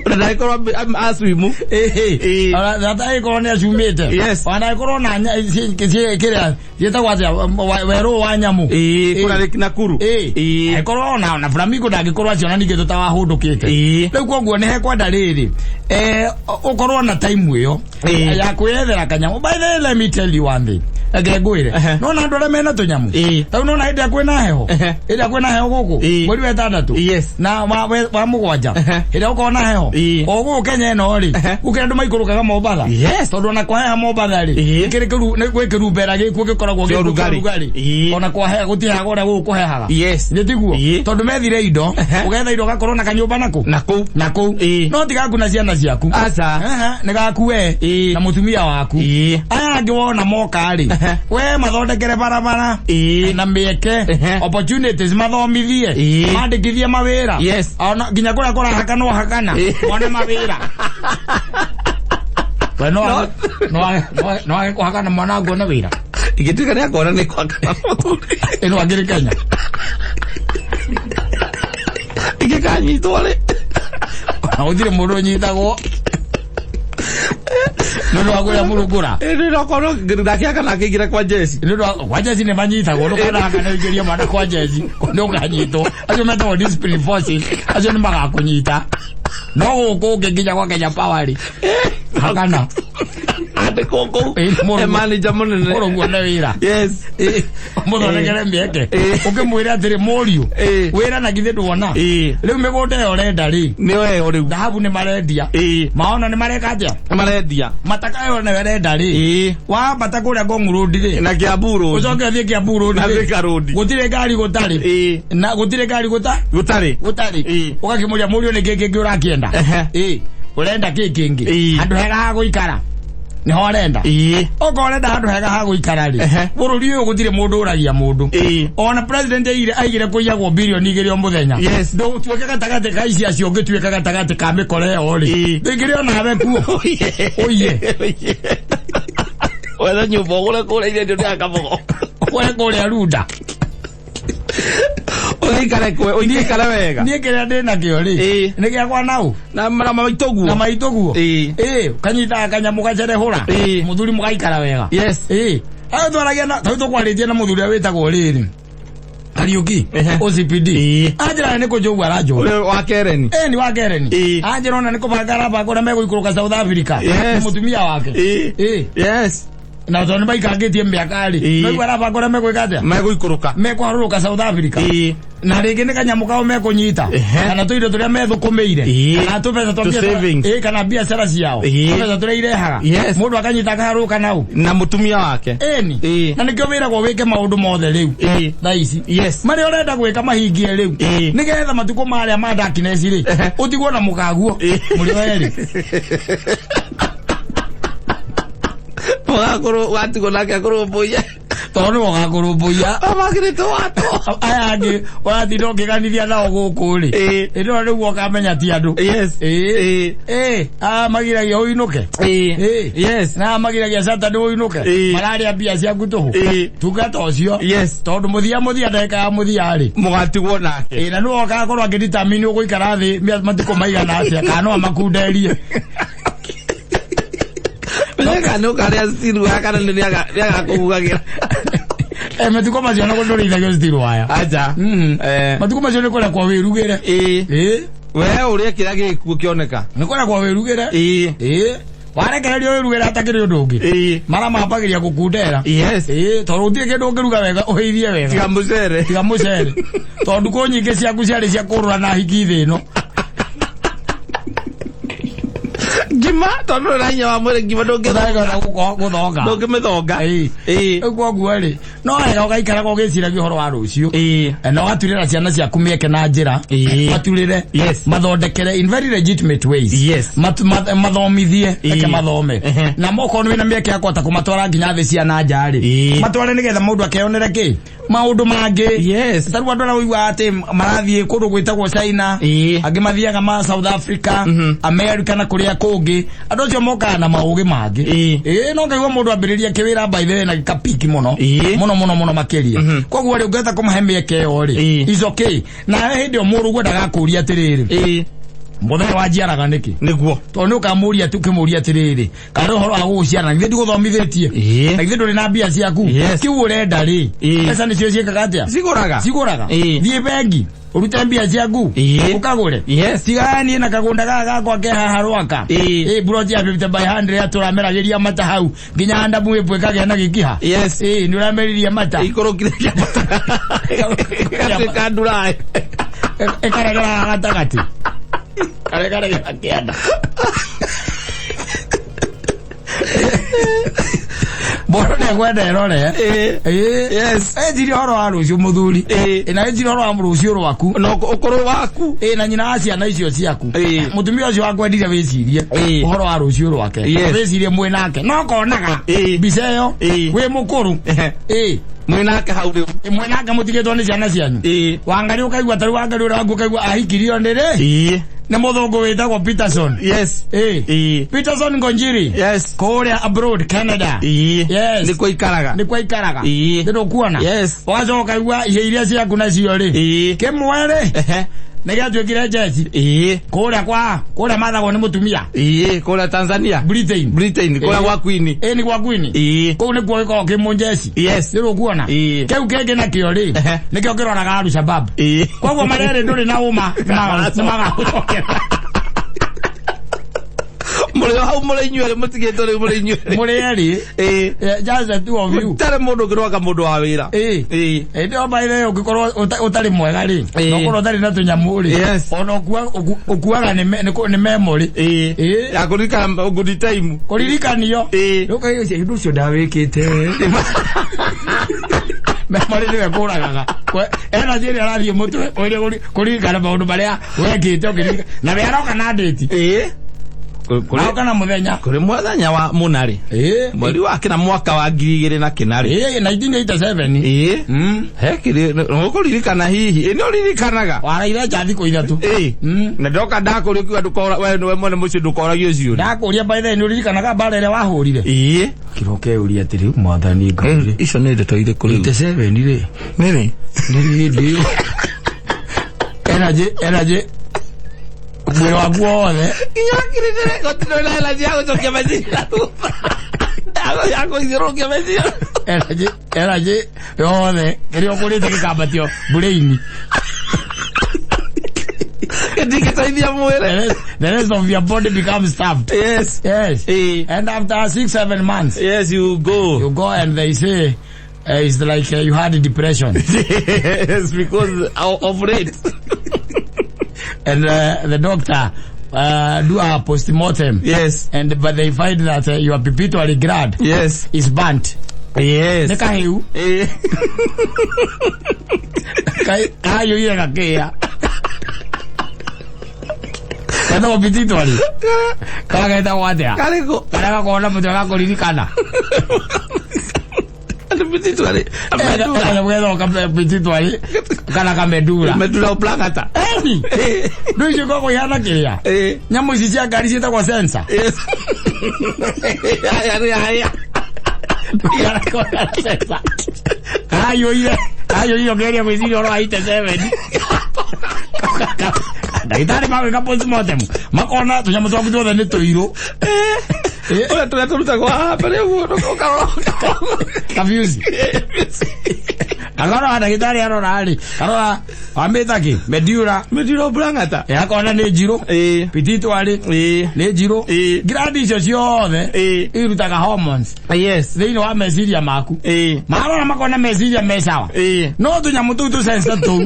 Ona ndagĩkorwo aswimu. Ĩĩ. Ĩĩ. Ona ndagĩkorwo nĩ acumĩte. Yes. Ona ndagĩkorwo na kĩrĩa ciĩtagwo atĩa werũ wa nyamũ. Ĩĩ. Kũrĩa Lake Nakuru. Ĩĩ. Ĩĩ. Angĩkorwo ona flamingo ndangĩkorwo aciona ningĩ tũtawahũndũkĩte. Ĩĩ. Rĩu koguo nĩ hekwenda rĩrĩ ũkorwo na time ĩyo Ĩĩ. ya kwĩyethera kanyamũ. By the way, let me tell you one thing. Reke ngwĩre. Nona andũ arĩa mena tũnyamũ. Ĩĩ. Tau nona hĩndĩ ĩrĩa kwĩna heho. Ehe. Hĩndĩ ĩrĩa kwĩna heho gũkũ. Ĩĩ. Mweri wa ĩtandatũ. Yes. Na wa mũgwanja. Ehe. Hĩndĩ ĩrĩa gũkoragwo na heho. Ĩĩ. O gũkũ Kenya ĩno rĩ. Ehe. Gũkĩra andũ maikũrũkaga Mombatha. Yes. Tondũ ona kwaheha Mombatha rĩ. Ĩĩ. Kĩrĩ nĩ gwĩ kĩrumbera gĩkuo gĩkoragwo Kĩa gĩkuo ũrugarĩ. ũrugarĩ. Ĩĩ. Ona kwaheha gũtihehaga ũrĩa gũkũ kũhehaga. Yes. Nĩ tiguo. Ĩĩ. Tondũ methire indo. Ehe. Ũgetha indo ũgakorwo na kanyũmba nakũ. Na kũu. Na kũu. Ĩĩ. No ti gaku na ciana ciaku. Aca. Ehe, nĩ gaku we Ĩĩ. na mũtumia waku. Ĩĩ. Aya mangĩ wona moka rĩ, we mathondekere barabara na mĩeke, opportunities, mathomithie, mandĩkithie mawĩra. Ona nginya kũrĩa kũrahakanwo hakana mone mawĩra. We no no no kũhakana mwana wangu one wĩra. Ingĩtuĩka nĩ akona nĩ kwakana mũthuri. Ĩno angĩrĩ Kenya. Ingĩkanyitwo rĩ? Na gũtirĩ mũndũ ũnyitagwo nĩ ũndũ wa kũrĩa mũrũngũra. Ĩndĩ nokorwo ndakĩhakana akĩingĩra kwa jeci. Nĩ ũndũ wa kwa jeci nĩ manyitagwo. Ndũkanahakane ũingĩrie mwana kwa jeci, nĩ ũkanyitwo. Acio metagwo discipline forces, acio nĩ magakũnyita. No gũkũ ũngĩ nginya kwa Kenya Power rĩ, hakana. Andĩkwo kũu. Mũrũguo. E manager mũnene. Mũrũguo nĩ wĩra. Mũthondekere mĩeke. Ũkĩmwĩra atĩrĩ, mũriũ, wĩra na githĩ nduona rĩu mĩgũnda ĩyo ũrenda rĩ, Nĩ weo rĩu. Dhahabu nĩ marendia. Maona nĩ mareka atĩa? Marendia. Mataka ĩyo nĩwe ũrenda rĩ, wambata kũrĩa Ngong Road rĩ, Na Kiambu Road. Ũcoke ũthiĩ Kiambu Road Na rĩ. Thika Road. Gũtirĩ ngari gũtarĩ. Na gũtirĩ ngari Gũtarĩ. Gũtarĩ. Ũgakĩmũria, mũriũ, nĩ kĩ kĩngĩ ũrakĩenda? Ũrenda kĩ kĩngĩ? Handũ hega ha gũikara nĩho ũrenda. Okorwo ũrenda handũ hega ha gũikara rĩ, bũrũri ũyũ gũtirĩ mũndũ ũragia mũndũ. Ona president aigire kũiyagwo 2 birioni o mũthenya. Ndũtuĩke gatagatĩ ka ici acio, ũngĩtuĩka gatagatĩ ka mĩkora ĩyo rĩ, ndũingĩre onawe kuo ũiye. Wethe nyũmba ũgũre kũrĩa irendio nĩ akabogo. Ũgũre kũrĩa Runda. Ũgĩikare kwe, ũingĩikare wega. Niĩ kĩrĩa ndĩ nakĩo rĩ, nĩ gĩakwa nau. Na maitũ guo. Na maitũ guo. Kanyitaga kanyamũ gacerehũra. Mũthuri mũgaikara wega. Ayo twaragia na tondũ tũkwarĩtie na mũthuri ũrĩa wĩtagwo rĩrĩ Kariuki, OCPD. Anjĩra nĩ kũnjũgua aranjũra. Ũrĩa wa Kereni. Ni wa Kereni. Anjĩra ona nĩ kũbanga arabanga ũrĩa megũikũrũka South Africa. Na mũtumia wake. Na tondũ nĩ maikangĩtie mĩaka rĩ, no arabanga ũrĩa megwĩka atĩa? Megũikũrũka. Mekũharũrũka South Africa. Na rĩngĩ nĩ kanyamũ kao mekũnyita, kana tũindo tũrĩa methũkũmĩire, kana tũbeca twa To savings. kana biacara ciao, tũbeca tũrĩa irehaga. Mũndũ akanyita akaharũrũka nau. Na mũtumia wake. Ĩni. Na nĩkĩo wĩragwo wĩke maũndũ mothe rĩu thaa ici, marĩa ũrenda gwĩka mahingie rĩu, nĩgetha matukũ marĩa ma darkness rĩ, ũtigwo na mũkaguo mũrĩ o erĩ. Ũgakorwo watigwo nake akũrũmbũiya. Tondũ nĩwe ũgakũrũmbũiya. Amagĩrĩte watwo. Aya angĩ ũratinda ũkĩganithia nao gũkũ rĩ, ĩndĩ ĩyo nĩguo ũkamenya ti andũ. Aya magiragia ũinũke. Na aya magiragia Saturday ũinũke. Mararĩa mbia ciaku tũhũ. Tungata ũcio. Tondũ mũthia mũthia, ndagĩka ya mũthia rĩ, Mũgatigwo nake. Na nĩwe ũgakorwo akĩdetermine ũgũikara thĩ matukũ maigana atĩa, kana no amakunderie. Menye nĩ ũkarĩa stiru ya kana nĩ nĩagakũhugagĩra. Matukũ macio na ndũrĩithagio stiru waya. Aja. Matukũ macio nĩ kũrekwo wĩrugĩre. We ũrĩa kĩrĩa gĩkuo kĩoneka. Nĩ kũrekwo wĩrugĩre. Warekererio wĩrugĩre hatakĩrĩ ũndũ ũngĩ. Mara mambagĩria gũkundera. Tondũ gũtirĩ kĩndũ ũngĩruga wega ũhĩithie wega. Tiga mũcere. Tiga mũcere. Tondũ ndukũ nyingĩ ciaku ciarĩ cia kũrũra na hiki thĩ ĩno. Ngima tondũ na hinya wa mwĩrĩ ngima Ũtangĩhota gũthonga. ndũngĩmĩthonga. Rĩu koguo rĩ, no wega ũgaikaraga ũgĩciragia ũhoro wa rũciũ. Na ũgaturĩra ciana ciaku mĩeke na njĩra. Maturĩre. Mathondekere in very legitimate ways. Mathomithie, reke mathome. Na mokorwo nĩ wĩna mĩeke ya kũhota kũmatwara nginya thĩ cia na nja rĩ, matware nĩgetha mũndũ akeyonere kĩ maũndũ mangĩ. Ta rĩu andũ arĩa ũiguaga atĩ marathiĩ kũndũ gwĩtagwo China, angĩ mathiaga ma South Africa, America na kũrĩa kũngĩ, andũ acio mokaga na maũgĩ mangĩ. No ngaigua mũndũ ambĩrĩria kĩwĩra, by the way, na gĩkapiki mũno mũno mũno mũno makĩria. Koguo rĩ, ũngĩhota kũmahe mĩeke ĩyo rĩ, is okay. Na hĩndĩ ĩyo mũrũguo ndagakũria atĩrĩrĩ, mũthenya wanjiaraga nĩkĩ? Nĩguo. Tondũ nĩ ũkamũria tu, ũkĩmũria atĩrĩrĩ, kana ũhoro wa gũgũciara, na githĩ ndigũthomithĩtie? Na githĩ ndũrĩ na mbia ciaku? Kiu ũrenda rĩ, mbeca nĩcio ciĩkaga atĩa? Cigũraga. Cigũraga. Thiĩ bengi ũrute mbia ciaku, ũkagũre. Tiga niĩ na kagũnda gaka gakwa ke haha Rwaka. Buroti ya 50 by 100 tũrameragĩria mata hau nginya ndamu ĩmwe ĩkagĩa na gĩkiha. Nĩ ũrameririe mata. Ikũrũkire kĩambata. Ĩgatuĩka nduraĩ. Ĩkaregera gatagatĩ, karegaregera kĩanda. Mũndũ nĩekwenda erore. Ĩĩ. Yes. Eciria ũhoro wa rũciũ mũthuri. Ĩĩ. Na eciria ũhoro wa rũciũ rwaku. No ũkũrũ waku. Ĩĩ, na nyina wa ciana icio ciaku. Ĩĩ. Mũtumia ũcio wakwendire wĩcirie Ĩĩ. ũhoro wa rũciũ rwake. Yes. Wĩcirie mwĩ nake. No konaga Ĩĩ. mbica ĩyo Ĩĩ. wĩ mũkũrũ. Ehe. Ĩĩ. Mwĩ nake hau rĩu. Mwĩ nake mũtigĩtwo nĩ ciana cianyu. Ĩĩ. Wangari ũkaigua tarĩu Wangari ũrĩa waku ũkaigua ahikirio nĩ rĩ? Ĩĩ. Nĩ mũthũngũ wĩtagwo Peterson. Yes. Ĩĩ. Ĩĩ. Peterson Ngonjiri. Yes. Kũrĩa abroad Canada. Ĩĩ. Yes. Nĩkuo aikaraga. Nĩkuo aikaraga. Ĩĩ. Nĩ ndũkuona? Yes. Ũgacoka ũkaigua ihe iria ciaku nacio rĩ. Ĩĩ. Kĩmwe rĩ. Ehe. Nĩ gĩatuĩkire njeci. Ĩĩ. Kũrĩa kwa kũrĩa mathagwo nĩ mũtumia. Ĩĩ, kũrĩa Tanzania. Britain. Britain, kũrĩa Ĩĩ. gwa Queen. Ĩĩ nĩ gwa Queen. Ĩĩ. Kũu nĩkuo gĩkoragwo kĩ mũnjeci. Yes. Nĩ ũkuona? Ĩĩ. Kĩu kĩngĩ nakĩo rĩ. Ehe. Nĩkĩo kĩroraga Al-Shabaab. Ĩĩ. Koguo marĩa ndũrĩ na ũma nĩ magagũcokera. Mũrĩ o hau mũrĩ inyuerĩ mũtigĩtwo rĩu mũrĩ inyuerĩ. Mũrĩ erĩ. Ĩĩ. Just the two of you. Gũtarĩ mũndũ ũngĩrwaga mũndũ wa wĩra. Ĩĩ. Ĩĩ. Ĩndĩ o by the way ũngĩkorwo ũtarĩ mwega rĩ, Ĩĩ. na ũkorwo ũtarĩ na tũnyamũ rĩ, Yes. ona ũkuaga nĩ memory. Ĩĩ. Ĩĩ. Ya kũririkana good time. Kũririkanio. Ĩĩ. Rĩu ũkauga ũcio ũndũ ũcio ndawĩkĩte. Memory nĩwe kũragaga. Energy ĩrĩa ĩrathiĩ mũtwe ũrĩa kũririkana maũndũ marĩa wekĩte ũkĩririkana. Na we aroka na date. Ĩĩ. Aroka na mũthenya. Kũrĩ mũthenya wa mũna rĩ. Ĩĩ. Mweri wa kĩna mwaka wa 2009 rĩ. Ĩĩ, 1987. Ĩĩ. He kĩrĩ ũkũririkana hihi. Ĩ nĩ ũririkanaga. Waraire nja thikũ ithatũ. Ĩĩ. Na ndoka ndakũria ũkiuga ndũkora we nĩwe mwene mũciĩ ndũkoragio ciũria. Ndakũria by the way nĩ ũririkanaga mbara ĩrĩa wahũrire? Ĩĩ. Kĩroke ũria atĩrĩ mwathani Ngai. Icio nĩ ndeto irĩkũ rĩu? 87 rĩ. Nĩ rĩ? Nĩ hĩndĩ ĩyo. Energy, energy. Mwĩrĩ waku wothe. Nginya hakiri ndĩrĩ gũtirĩ na energy ya gũcokia meciria thutha. Ya gũthiũrũrũkia meciria. Energy, energy yothe. Kĩrĩa ũkũrĩte gĩkambatio brain. Gĩtingĩteithia mwĩrĩ. The rest of your body becomes stuffed. Yes. Yes. Ĩĩ. And after 6-7 months, Yes, you go. you go and they say, it's like you had depression. Yes, because of rate. And the doctor do a post-mortem. Yes. And but they find that your pituitary gland Yes. is burnt. Yes. Nĩ kahiu. Ĩĩ. Kahiũire gakĩa. Getagwo pituitary. Kana getagwo atĩa? Karĩkũ? Karĩa gakoragwo na mũtwe gakũririkana. Nĩ pituitary. Getagwo pituitary kana kamedura. Medulla oblongata. Eni. Rĩu icio ikoragwo ihana kĩrĩa? Ĩĩ. Nyamũ ici cia ngari ciĩtagwo sensor. Yes. Ya, ya, ya. Kaiyũire kaiyũire ũkĩgeria gwĩciria ũhoro wa 87. Ndagĩtarĩ magwĩka postmortem makona tũnyamũ twaku tuothe nĩ tũirũ. Ũrĩa tũrĩa tũrutagwo haha mbere ũguo ũkarora. Kabiuci. Akarora ndagĩtarĩ arora rĩ, arora wamĩta kĩ? Medulla. Medulla oblongata. Akona nĩ njirũ. Ĩĩ. Pituitary Ĩĩ. nĩ njirũ. Ĩĩ. Gland icio ciothe Ĩĩ. irutaga hormones Yes. thĩinĩ wa meciria maku. Ĩĩ. Marora makona meciria me sawa. Ĩĩ. No tũnyamũ tũu tũsensa tũu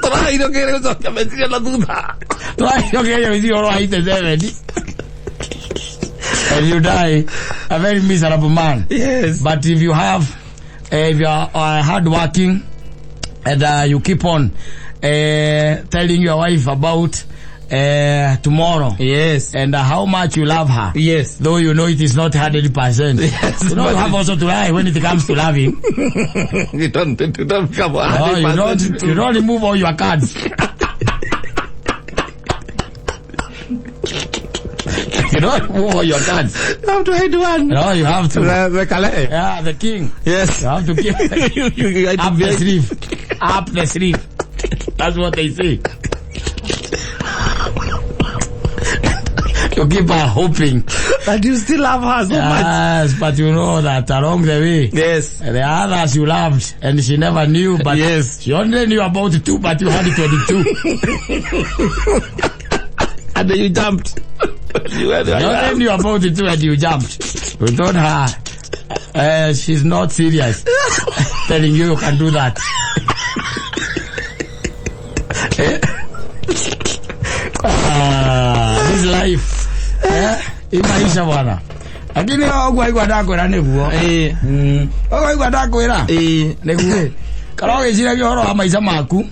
Tũraheirwo kĩrĩa gũcokia meciria na thutha. tũraheirwo kĩgerio gwĩciria ũhoro wa 87. And you die a very miserable man. Yes. But if you have, if you are hardworking and you keep on telling your wife about tomorrow Yes. and how much you love her. Yes. Though you know it is not 100%. Yes, You know, you but have also to lie when it comes to loving. You don't become No, you don't remove all your cards. You don't remove all your cards. You have to hide one. No, you have to. The Calais. Yeah, the king. Yes. You have to keep You up the sleeve. Up the sleeve. That's what they say. You keep her hoping. That you still love her so much. Yes, but you know that along the way, Yes. the others you loved and she never knew, but Yes. she only knew about 2, but you had 22. And then you jumped. You were She only knew about 2 and you jumped. You told her she's not serious. Telling you you can do that. This life. Hii maisha bwana. Lakini ũguo aigua ndakwĩra nĩguo. Ũguo aigua ndakwĩra nĩguo. Kana ũgĩciragia ũhoro wa maica maku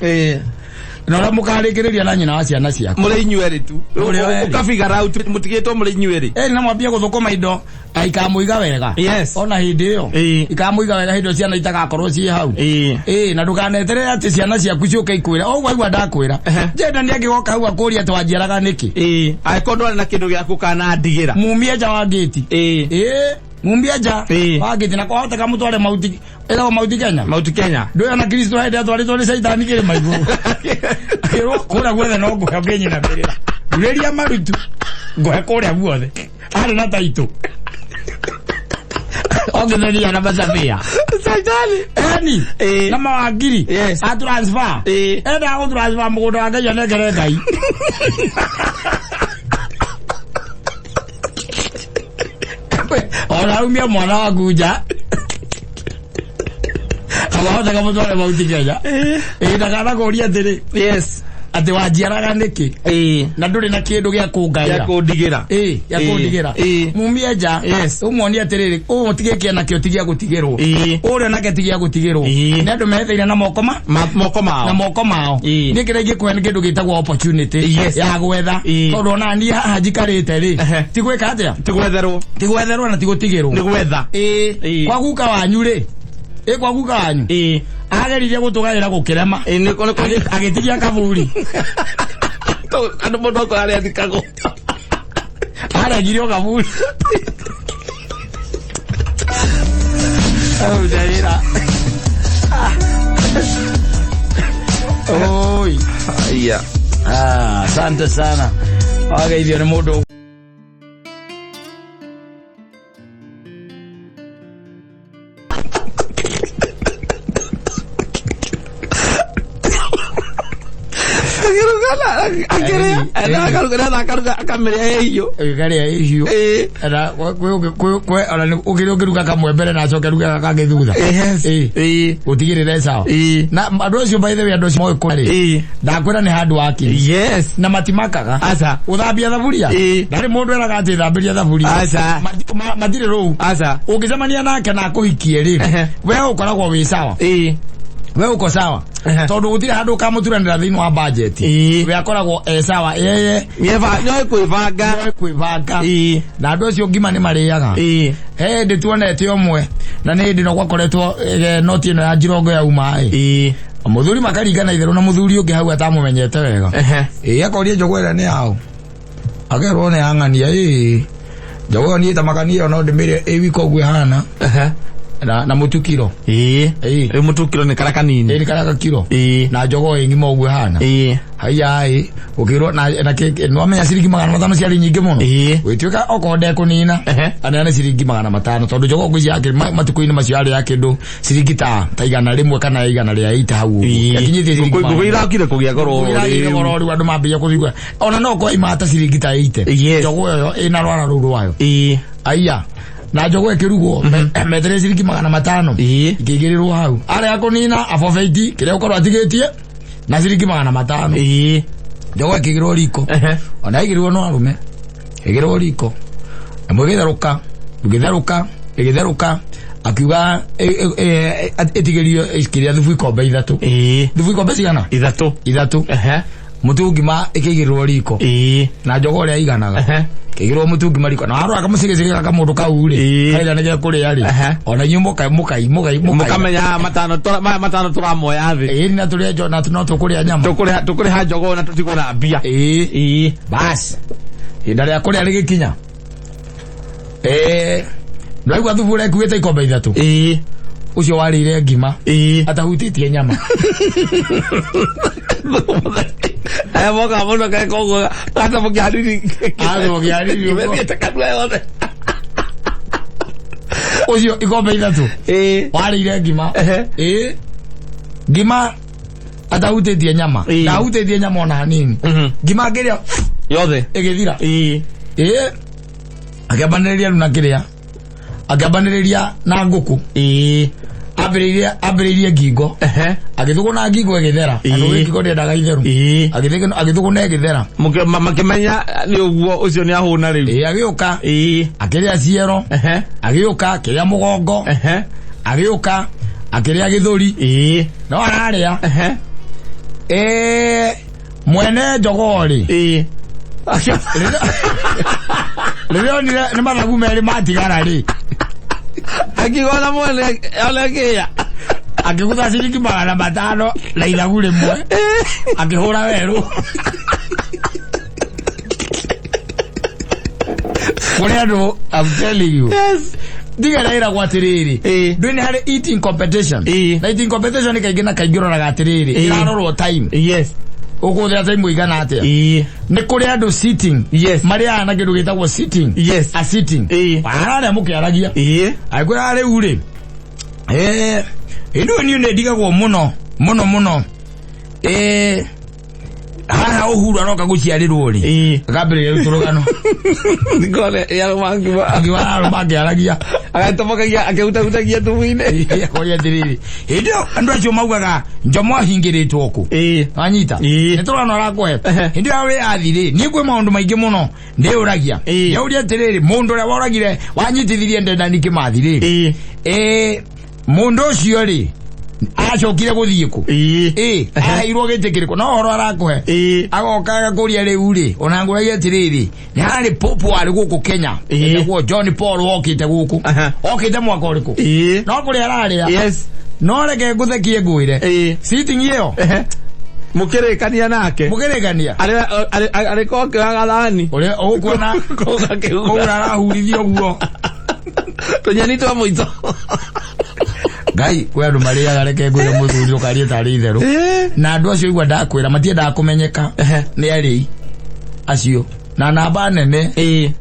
na ũrĩa mũkarĩkĩrĩria na nyina wa ciana ciaku. Mũrĩ inyuerĩ tu. Mũrĩ erĩ. Ũkafigure out mũtigĩtwo mũrĩ inyuerĩ. Ĩĩ na mwambie gũthũkũma indo na ikamũiga wega. Yes. Ona hĩndĩ ĩyo. Ikamũiga wega hĩndĩ ĩyo ciana itagakorwo ciĩ hau. Ĩĩ na ndũkaneterere atĩ ciana ciaku ciũke ikwĩre ũguo aigua ndakwĩra. Njenda nĩ angĩgoka hau akũrie atĩ wanjiaraga nĩkĩ. Angĩkorwo ndwarĩ na kĩndũ gĩaku kana ndigĩra. Mumie nja wa ngĩti. Ĩĩ mumie nja wa ngĩti na kwahoteka mũtware mauti ĩragwo Mauti Kenya. Mauti Kenya. Ndũyũ na Kristo hĩndĩ atwarĩtwo nĩ caitani kĩrĩma igũrũ. Akĩrwo kũrĩa guothe no ngũhe ũngĩnyinamĩrĩra. Urĩria marutu ngũhe kũrĩa guothe. Arĩ na taitũ. Ongereria na macabia. Caitani. Eni. Na mawangiri. Yes. A transfer. Endaga gũ transfer mũgũnda wa Ngai anengere Ngai. Ona aumia mwana waku nja. Awahoteka mũtware Mauti Kenya. Ĩĩ ndakana kũria atĩrĩ. Yes. Atĩ wanjiaraga nĩkĩ? Na ndũrĩ na kĩndũ gĩa kũngaĩra. Gĩa kũndigĩra. Ĩĩ, gĩa kũndigĩra. Mumie nja. Ũmuonie atĩrĩrĩ, ũũ ti gĩkĩ enakĩo ti gĩa gũtigĩrwo. Ũrĩa nake ti gĩa gũtigĩrwo. Nĩ andũ metheire na moko ma? Moko mao. Na moko mao. Niĩ kĩrĩa ingĩkũhe nĩ kĩndũ gĩtagwo opportunity ya gwetha. Tondũ ona niĩ haha njikarĩte rĩ, ti gwĩka atĩa? Ti gwetherwo. Ti gwetherwo na ti gũtigĩrwo. Nĩ gwetha. Ĩĩ. Kwa guka wanyu rĩ, ĩ kwa guka wanyu. Ageririe gũtũgaĩra gũkĩrema. Agĩtigia kaburi. Andũ mũndũ okorwo arĩa athikagwo. Aregire o kaburi. Aruta wĩra. Oi. Haya. Asante sana. Wageithio nĩ mũndũ. Akĩruga akaruga akamĩrĩa ĩhiũ. Ĩkarĩa ĩhiũ. Na ona ũkĩrĩa ũkĩruga kamwe mbere na acoke ruge gakangĩ thutha. Yes. Gũtigĩrĩra sawa. Na andũ acio by the way andũ acio moĩ kũrĩa rĩ. Ndakwĩra nĩ handũ wakiri. Yes. Na matimakaga. Aca. Gũthambia thaburia. Ndarĩ mũndũ eraga atĩ thambĩria thaburia. Aca. Matirĩ rũu. Aca. Ũngĩcemania nake na akũhikie rĩ, we ũkoragwo wĩ sawa. We uko sawa. Tondũ gũtirĩ handũ ũkamũturanĩra thĩinĩ wa budget. We akoragwo e sawa yeye. Nĩoĩ kwĩbanga. Nĩoĩ kwĩbanga. Na andũ acio ngima nĩ marĩaga. He hĩndĩ tuonete ũmwe na nĩ hĩndĩ no gwakoretwo noti ĩno ya njirongo yauma ĩ. Mũthuri makaringana itherũ na mũthuri ũngĩ hau atamũmenyete wega. Ĩĩ akoria njogoo ĩrĩa nĩ yaũ. Akerwo nĩ yang'ania ĩĩ. Njogoo ĩyo niĩ ta makania ĩyo no ndĩmĩrĩe ĩ wika ũguo ĩhana. Na mũtu kiro. Ĩĩ. Mũtu kiro nĩ karĩa kanini. Ĩĩ nĩ karĩa gakiro. Na njogoo ĩ ng'ima ũguo ĩhana. Haiya ĩ ũkĩrwo na nĩwamenya ciringi 500 ciarĩ nyingĩ mũno. Gwĩtuĩka okorwo ndekũnina aneane ciringi 500 tondũ njogoo ngwĩciria matukũ-inĩ macio yarĩ ya kĩndũ ciringi ta 100 kana 180 hau ũguo. Yakinyĩtie ciringi Ngũkũ irakire kũgĩa goro. Ngũkũ irakire goro rĩu andũ mambĩrĩria kũthigua. Ona no kwa imata ciringi ta 80. Njogoo ĩyo ĩna rwara rũu rwayo. Aiya. Na njogoo ĩkĩrugwo metere ciringi 500. Ikĩigĩrĩrwo hau. Arĩa kũnina abobeiti kĩrĩa ũkorwo atigĩtie na ciringi 500. Njogoo ĩkĩigĩrwo riko. Ona ĩigĩrĩrwo no arũme. Ĩigĩrĩrwo riko. Ĩmwe ĩgĩtherũka, ĩgĩtherũka, ĩgĩtherũka. Akiuga ĩtigĩrio kĩrĩa thubu ikombe 3. Thubu ikombe cigana? 3. 3. Mũtu ngima ĩkĩigĩrĩrwo riko. Na njogoo ĩrĩa ĩiganaga. Kĩigĩrĩrwo mũtu ngima riko. Na warora kamũcĩgĩcĩgĩ gaka mũndũ kau rĩ. Karĩa nĩ gekũrĩa rĩ. Ona inyuĩ mũkamenya maya matano tũramoya thĩ. Ĩĩ na tũrĩa njo na no tũkũrĩa nyama. Tũkũrĩha njogoo na tũtigũra mbia. Ĩĩ. Bas. Ihinda rĩa kũrĩa rĩgĩkinya. Ndwaigua thubu ũrĩa ĩkuĩte ikombe 3. Ũcio warĩire ngima. Atahutĩtie nyama. Aya moka mũno geka ũguo gatamũkia hanini. Gatamũkia hanini ũguo. Methiĩte kanua yothe. Ũcio ikombe 3. Warĩire ngima. Ngima atahutĩtie nyama. Ndahutĩtie nyama ona hanini. Ngima ngĩrĩa yothe ĩgĩthira. Akĩambanĩrĩria rĩu na kĩrĩa. Akĩambanĩrĩria na ngũkũ. Ambĩrĩirie ngingo. Agĩthũgũna ngingo ĩgĩthera. Andũ ngingo ndĩendaga itheru. Agĩthũgũna ĩgĩthera. Makĩmenya nĩ ũguo ũcio nĩ ahũna rĩu. Ĩĩ, agĩũka. Akĩrĩa ciero. Agĩũka akĩrĩa mũgongo. Agĩũka akĩrĩa gĩthũri. No ararĩa. Mwene jogoo rĩ. Rĩrĩa onire nĩ mathagu merĩ matigara rĩ. Akiuga ona mwene ona kĩa. Akĩgutha ciringi 500 na ithagu rĩmwe. Akĩhũra werũ. Kũrĩ andũ, I'm telling you. Yes. Ndiga ĩragwo atĩrĩrĩ. Ndũĩ nĩ harĩ eating competition. Na eating competition kaingĩ na kaingĩ ũroraga atĩrĩrĩ. Ĩrarorwo time. Yes. Ũkũhũthĩra time ĩigana atĩa. Nĩ kũrĩ andũ sitting. Yes. Marĩaga na kĩndũ gĩtagwo sitting. Yes. A sitting. Hararĩa mũkĩaragia. Agĩkwĩra rĩu rĩ. Ĩndũ niĩ nĩ ndigagwo mũno mũno mũno. Haha Uhuru aroka gũciarĩrwo rĩ. Akambĩrĩria rĩu tũrũgano. Ngone ya mangiwa. Angiwa arũma akĩaragia. Agatobokagia akĩhutahutagia thumu-inĩ. Akoria atĩrĩrĩ. Hĩndĩ ĩyo andũ acio maugaga Njomo ahingĩrĩtwo kũ. Wanyita. Nĩ tũrũgano arakũhe. Hĩndĩ ĩyo wĩyathi rĩ, niĩ kwĩ maũndũ maingĩ mũno ndĩyũragia. Ndĩyũria atĩrĩrĩ, mũndũ ũrĩa woragire wanyitithirie Dedan Kimathi rĩ. Mũndũ ũcio rĩ, acokire gũthiĩ kũ? Aheirwo gĩtĩ kĩrĩkũ? No ũhoro arakũhe. Agoka agakũria rĩu rĩ, ona ngũragia atĩrĩrĩ, nĩ harĩ Pope warĩ gũkũ Kenya. Etagwo John Paul okĩte gũkũ. Okĩte mwaka ũrĩkũ? No kũrĩa ararĩa. Yes. No reke ngũthekie ngwĩre. Sitting ĩyo. Mũkĩrĩkania nake. Mũkĩrĩkania. Arĩ kokĩoyaga thani. Ũrĩa ũkuona kũu arahurithia ũguo. Tũnyeni twa mũico. Ngai, kwĩ andũ marĩaga reke ngwĩre mũthuri ũkarie tarĩ itherũ. Na andũ acio igua ndakwĩra matiendaga kũmenyeka nĩ arĩi acio. Na namba nene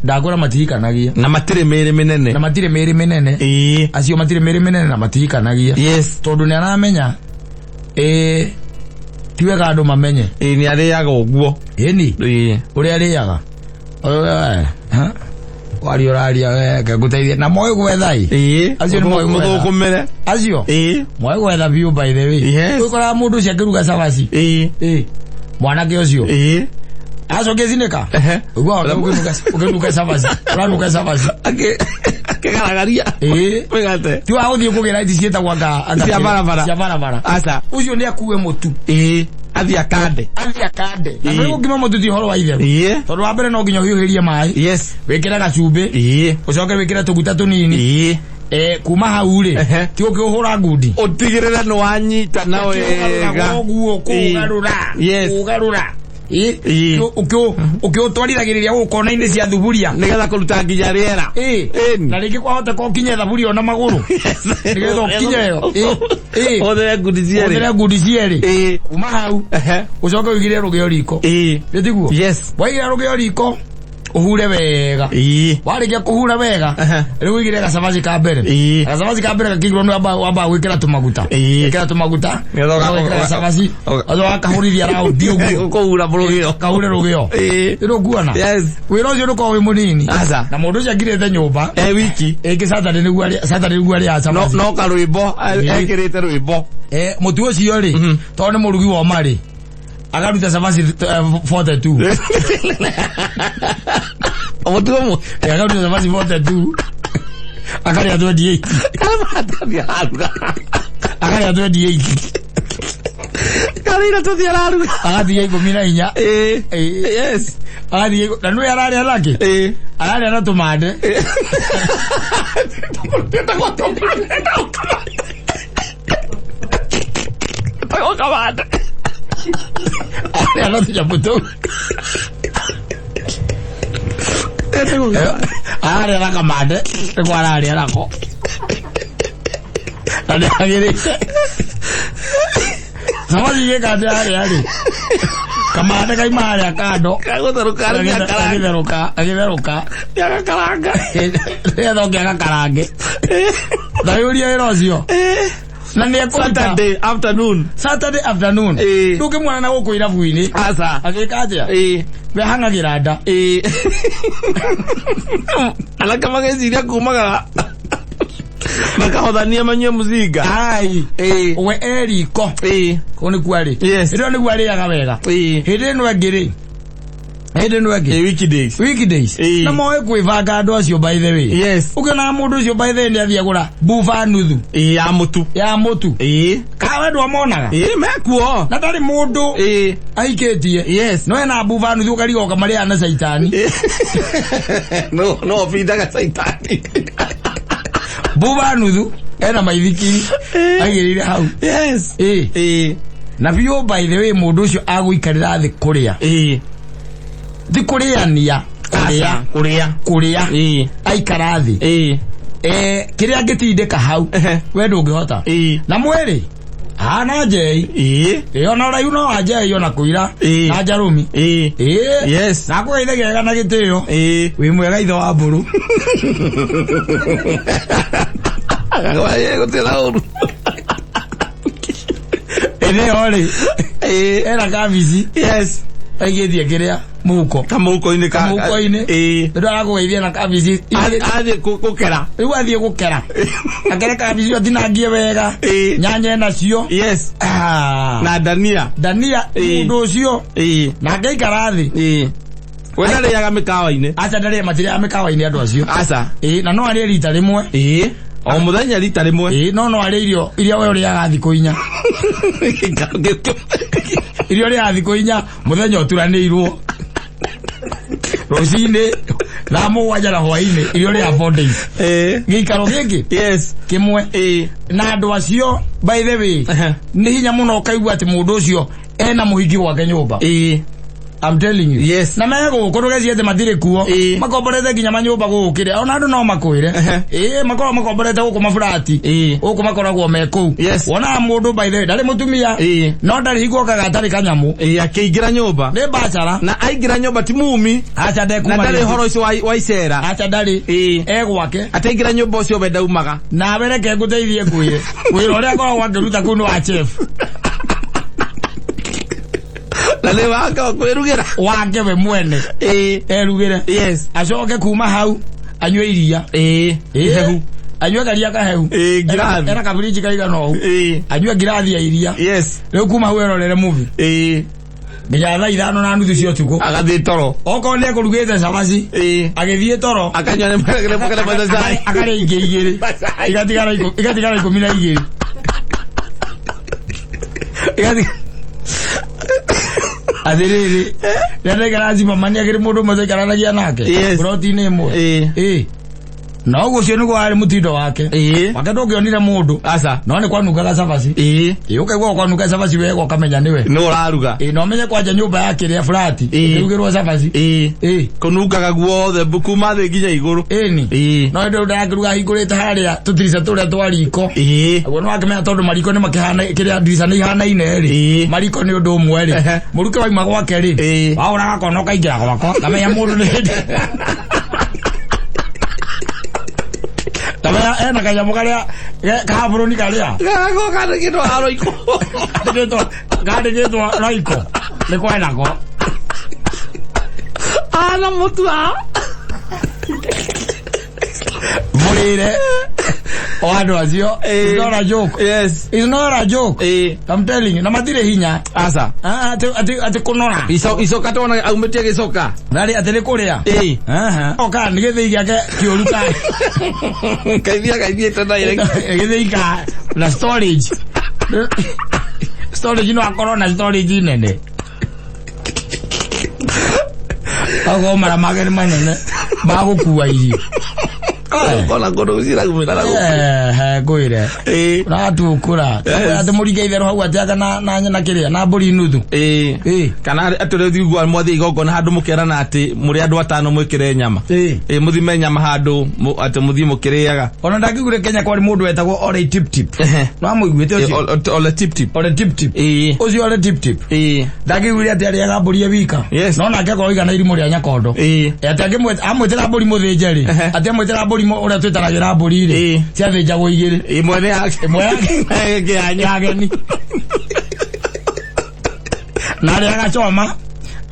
ndakwĩra matihikanagia. Na matirĩ mĩĩrĩ mĩnene. Na matirĩ mĩĩrĩ mĩnene. Acio matirĩ mĩĩrĩ mĩnene na matihikanagia. Yes. Tondũ nĩ aramenya ti wega andũ mamenye. Nĩ arĩaga ũguo. Ĩni. Ũrĩa arĩaga. Waria ũraria we, ngũteithie. Na moĩ gwetha ĩ. Acio nĩ moĩ gwetha. Mũthũkũmĩre. Acio. Moĩ gwetha biũ by the way. Yes. Ũkoraga mũndũ ũcio akĩruga cabaci. Mwanake ũcio. Acoke cinĩka. Ũguo ũkĩruga cabaci. Ũraruga cabaci. Akĩgaragaria. Mĩgate. Ti wa gũthiĩ kũgĩra ici ciĩtagwo anga Cia barabara. Cia barabara. Aca. Ũcio nĩ akue mũtu. Athiĩ akande. Athiĩ akande. Na nĩ gũkima mũtu ti ũhoro wa itherũ. Tondũ wa mbere no nginya ũhiũhĩrie maĩ. Yes. Wĩkĩre gacumbĩ. Ũcoke wĩkĩre tũguta tũnini. Kuma hau rĩ, ti ũkĩũhũra ngundi. Ũtigĩrĩre nĩ wanyita na wega. Ũguo kũgarũra. Yes. Kũgarũra. Ũkĩũtwarithagĩrĩria gũkũ kona-inĩ cia thuburia. Nĩgetha kũruta nginya rĩera. Na rĩngĩ kwahoteka ũkinye thaburia ona magũrũ. Nĩgetha ũkinye ĩyo. Ũhũthĩre ngundi cierĩ. Ũhũthĩre ngundi cierĩ. Kuma hau, ũcoke ũigĩrĩre rũgĩo riko. Nĩ tiguo? Yes. Waigĩrĩra rũgĩo riko, ũhure wega. Warĩkia kũhura wega, rĩu ũigĩrĩre gacabaci ka mbere. Gacabaci ka mbere gakĩigĩrwo nĩ wambaga gwĩkĩra tũmaguta. Gwĩkĩra tũmaguta, ũgekĩra gacabaci, ũgacoka ũkahũrithia raundi ũguo. Kũhura rũgĩo. Kahure rũgĩo. Nĩ ũkuona? Yes. Wĩra ũcio ndũkoragwo wĩ mũnini. Aca. Na mũndũ ũcio akirĩte nyũmba. Wiki. Ĩngĩ Saturday nĩguo arĩa, Saturday nĩguo arĩaga cabaci. No karwĩmbo, ekĩrĩte rwĩmbo. Mũtu ũcio rĩ, tondũ nĩ mũrugi wa ũma rĩ, akaruta cabaci 42. Mũtu ũmwe. Akaruta cabaci 42. Akarĩa 28. Akarĩa 28. Karĩa tũthiĩ araruga. Agatiga 14. Yes. Agatiga na nĩwe ararĩa nake? Ararĩa na tũmande. Tagwo kamande. Ararĩa na tũnyamũ tũu. Ararĩa na kamande, nĩko ararĩa nako. Na nĩ agĩrĩte. Cabaci igĩka atĩa harĩa rĩ? Kamande kaima harĩa kando. Kagũtherũka, Agĩtherũka, agĩtherũka. Agĩkaranga. Nĩgetha oke agakarange. Na yũria wĩra ũcio. Na nĩ ekũruta. Saturday afternoon. Saturday afternoon. Ndũngĩmuona na gũkũ irabu-inĩ. Aca. Agĩka atĩa? We hang'agĩra nda. Anake magĩciria kumagara. Makahothania manyue mũcinga. Ai. Ĩĩ. We eriko. Ĩĩ. Kũu nĩkuo arĩ. Yes. Hĩndĩ ĩyo nĩguo arĩaga wega. Ĩĩ. Hĩndĩ ĩno ĩngĩ rĩ. Hĩndĩ ĩno ĩngĩ. Ĩĩ, weekdays. Weekdays. Ĩĩ. Na moĩ kwĩbanga andũ acio by the way. Yes. Ũkĩonaga mũndũ ũcio by the way nĩ athiĩ agũra buba nuthu Ĩĩ, ya mũtu. ya mũtu. Ĩĩ. Kawe ndwamonaga. Ĩĩ, mekuo. Na ndarĩ mũndũ Ĩĩ. ahikĩtie. Yes. No ena buba nuthu ũkariga ũkamarĩa na caitani. No, no, bindaga caitani. Buba nuthu ena maithikiri aigĩrĩire hau. Yes. Ĩĩ. Ĩĩ. Na biũ by the way mũndũ ũcio agũikarĩra thĩ kũrĩa. Ĩĩ. Ti kũrĩania. Kũrĩa. Aca, kũrĩa. Kũrĩa. Ĩĩ. Aikara thĩ. Ĩĩ. Kĩrĩa angĩtindĩka hau. Ehe. We ndũngĩhota. Ĩĩ. Na mwĩrĩ. Hana njei. Ĩĩ. Ĩĩ ona ũraihu no wa njei ona kũira. Ĩĩ. Na njarũmi. Ĩĩ. Ĩĩ. Yes. Na akũgeithagia wega na gĩtĩo. Ĩĩ. Wĩ mwega ithe wa mbũrũ. Gũtirĩ na ũru. Ĩrĩ ho rĩ. Ĩĩ. Ena kabici. Yes. Aigĩtie kĩrĩa mũhuko. Kamũhuko-inĩ ka. Kamũhuko-inĩ. Ĩĩ. Rĩu arakũgeithia na kabici. Athiĩ gũkera. Rĩu athiĩ gũkera. Akere kabici atinangie wega. Ĩĩ. Nyanya enacio. Yes. Ah. Na ndania. Ndania Ĩĩ. mũndũ ũcio. Ĩĩ. Na angeikara thĩ. Ĩĩ. We ndarĩaga mĩkawa-inĩ. Aca ndarĩa matirĩaga mĩkawa-inĩ andũ acio. Aca. Ĩĩ na no arĩe rita rĩmwe. Ĩĩ. O mũthenya rita rĩmwe. Ĩĩ no no arĩe irio iria we ũrĩaga thikũ inya. Iria ũrĩaga thikũ inya mũthenya ũturanĩirwo. Rũcinĩ thaa mũgwanja na hwainĩ iria ũrĩaga 4 days. Ĩĩ. Gĩikaro gĩkĩ Yes. kĩmwe. Ĩĩ. Na andũ acio by the way Ehe. nĩ hinya mũno ũkaigua atĩ mũndũ ũcio ena mũhiki gwake nyũmba. Ĩĩ. I'm telling you. Yes. Na me gũkũ ndũgecirie atĩ matirĩ kuo. Ĩĩ. Makomborete nginya manyũmba gũkũ kĩrĩa. Ona andũ no makwĩre. Ehe. Ĩĩ makoragwo makomborete gũkũ maburati. Ĩĩ. Gũkũ makoragwo me kũu. Yes. Wonaga mũndũ by the way ndarĩ mũtumia. Ĩĩ. No ndarĩ hingo okaga atarĩ kanyamũ. Ĩĩ akĩingĩra nyũmba. Nĩ bacara. Na aingĩra nyũmba ti mumi. Aca Na ndekuma. ndarĩ ũhoro ũcio wa icera. Aca ndarĩ. Ĩĩ. E gwake. Ataingĩra nyũmba ũcio we ndaumaga. Nawe reke ngũteithie ngwĩre. Wĩra ũrĩa akoragwo akĩruta kũu nĩ wa chef. Na nĩ wake wa kwĩrugĩra. Wake we mwene. Ĩĩ. Erugĩre. Yes. Acoke kuma hau anyue iria. Ĩĩ. Ihehu. Anyue karia kahehu. Ĩĩ, ngirathi. Ena kabiriji kaigana ũũ. Ĩĩ. Anyue ngirathi ya iria. Yes. Rĩu kuma hau erorere movie. Ĩĩ. Nginya thaa 5:30 cia ũtukũ. Agathiĩ toro. Okorwo nĩ ekũrugĩte cabaci. Ĩĩ. Agĩthiĩ toro. Akanyua nĩ macai. Akarĩa ingĩ igĩrĩ. Igatigara 12. Atĩrĩrĩ, rĩrĩa ndaikaraga Zimmerman akĩrĩ mũndũ ũmwe twaikaranagia nake. Yes. Ploti-inĩ ĩmwe. Ĩĩ. Ĩĩ. Na ũguo ũcio nĩguo warĩ mũtindo wake. Ĩĩ. Wake ndũngĩonire mũndũ. Aca. No nĩ kwanungaga cabaci. Ĩĩ. Ĩĩ ũkaigua kwanunga cabaci wega ũkamenya nĩwe. Nĩ ũraruga. Ĩĩ na ũmenye kwanja nyũmba ya kĩrĩa flat. Ĩĩ. Ĩkĩrugĩrwo cabaci. Ĩĩ. Ĩĩ. Kũnungaga guothe kuma thĩ nginya igũrũ. Ĩni. Ĩĩ. No hĩndĩ ĩyo ndakĩruga hingũrĩte harĩa tũtirica tũrĩa twa riko. Ĩĩ. Naguo nĩ wakĩmenya tondũ mariko nĩ makĩhana kĩrĩa ndirica nĩ ihanaine rĩ. Ĩĩ. Mariko nĩ ũndũ ũmwe rĩ. Ehe. Mũruke wauma gwake rĩ. Ĩĩ. Waũra gakona ũkaingĩra gwakwa. Ngamenya mũndũ nĩ hĩndĩ. Ngamenya ena kanyamũ karĩa kahabũrũni karĩa. Gako kandĩkĩtwo Royco. Kandĩkĩtwo Royco. Nĩ kwenako. Ana mũtu a. Mũrĩre. O andũ acio. It's not a joke. Yes. It's not a joke. Ĩĩ. I'm telling you. Na matirĩ hinya. Aca. Atĩ kũnora. Icoka tũona aumĩtie gĩcoka. Narĩ atĩ nĩ kũrĩa. Ĩĩ. Aha. Oka nĩ gĩthĩi gĩake kĩũru ta. Kaithia kaithiĩte direct. Gĩthĩi ka na storage. Storage no akorwo na storage nene. Akorwo mara make nĩ manene ma gũkua irio. Kona kũndũ gũciragumĩra na gũkũ. Ngwĩre. Ĩĩ. Ũratukũra. Yes. Atĩ mũringe itherũ hau atĩ anga na kĩrĩa na mbũri nuthu. Ĩĩ. Ĩĩ. Kana atĩ rĩu thigua mwathiĩ igongona handũ mũkerana atĩ mũrĩ andũ atano mwĩkĩre nyama. Ĩĩ. Ĩĩ mũthime nyama handũ atĩ mũthiĩ mũkĩrĩaga. Ona ndakĩgure Kenya kwarĩ mũndũ wetagwo Ole Tip Tip. Ehe. No amũiguĩte ũcio. Ole Tip Tip. Ole Tip Tip. Ĩĩ. Ũcio Ole Tip Tip. Ĩĩ. Ndakĩiguire atĩ arĩaga mbũri e wika. Yes. No nake akorwo igana irimũ rĩa Nyakondo. Ĩĩ. Atĩ amwĩtĩra mbũri mũthĩnje rĩ. Ehe. Atĩ amwĩtĩra mbũri ũrĩa twĩtaragĩra mbũri rĩ. Ĩĩ. Ciathĩnjagwo igĩrĩ. Ĩmwe nĩ yake. Ĩmwe yake. Ĩngĩ ya Ya ageni. Na arĩaga choma.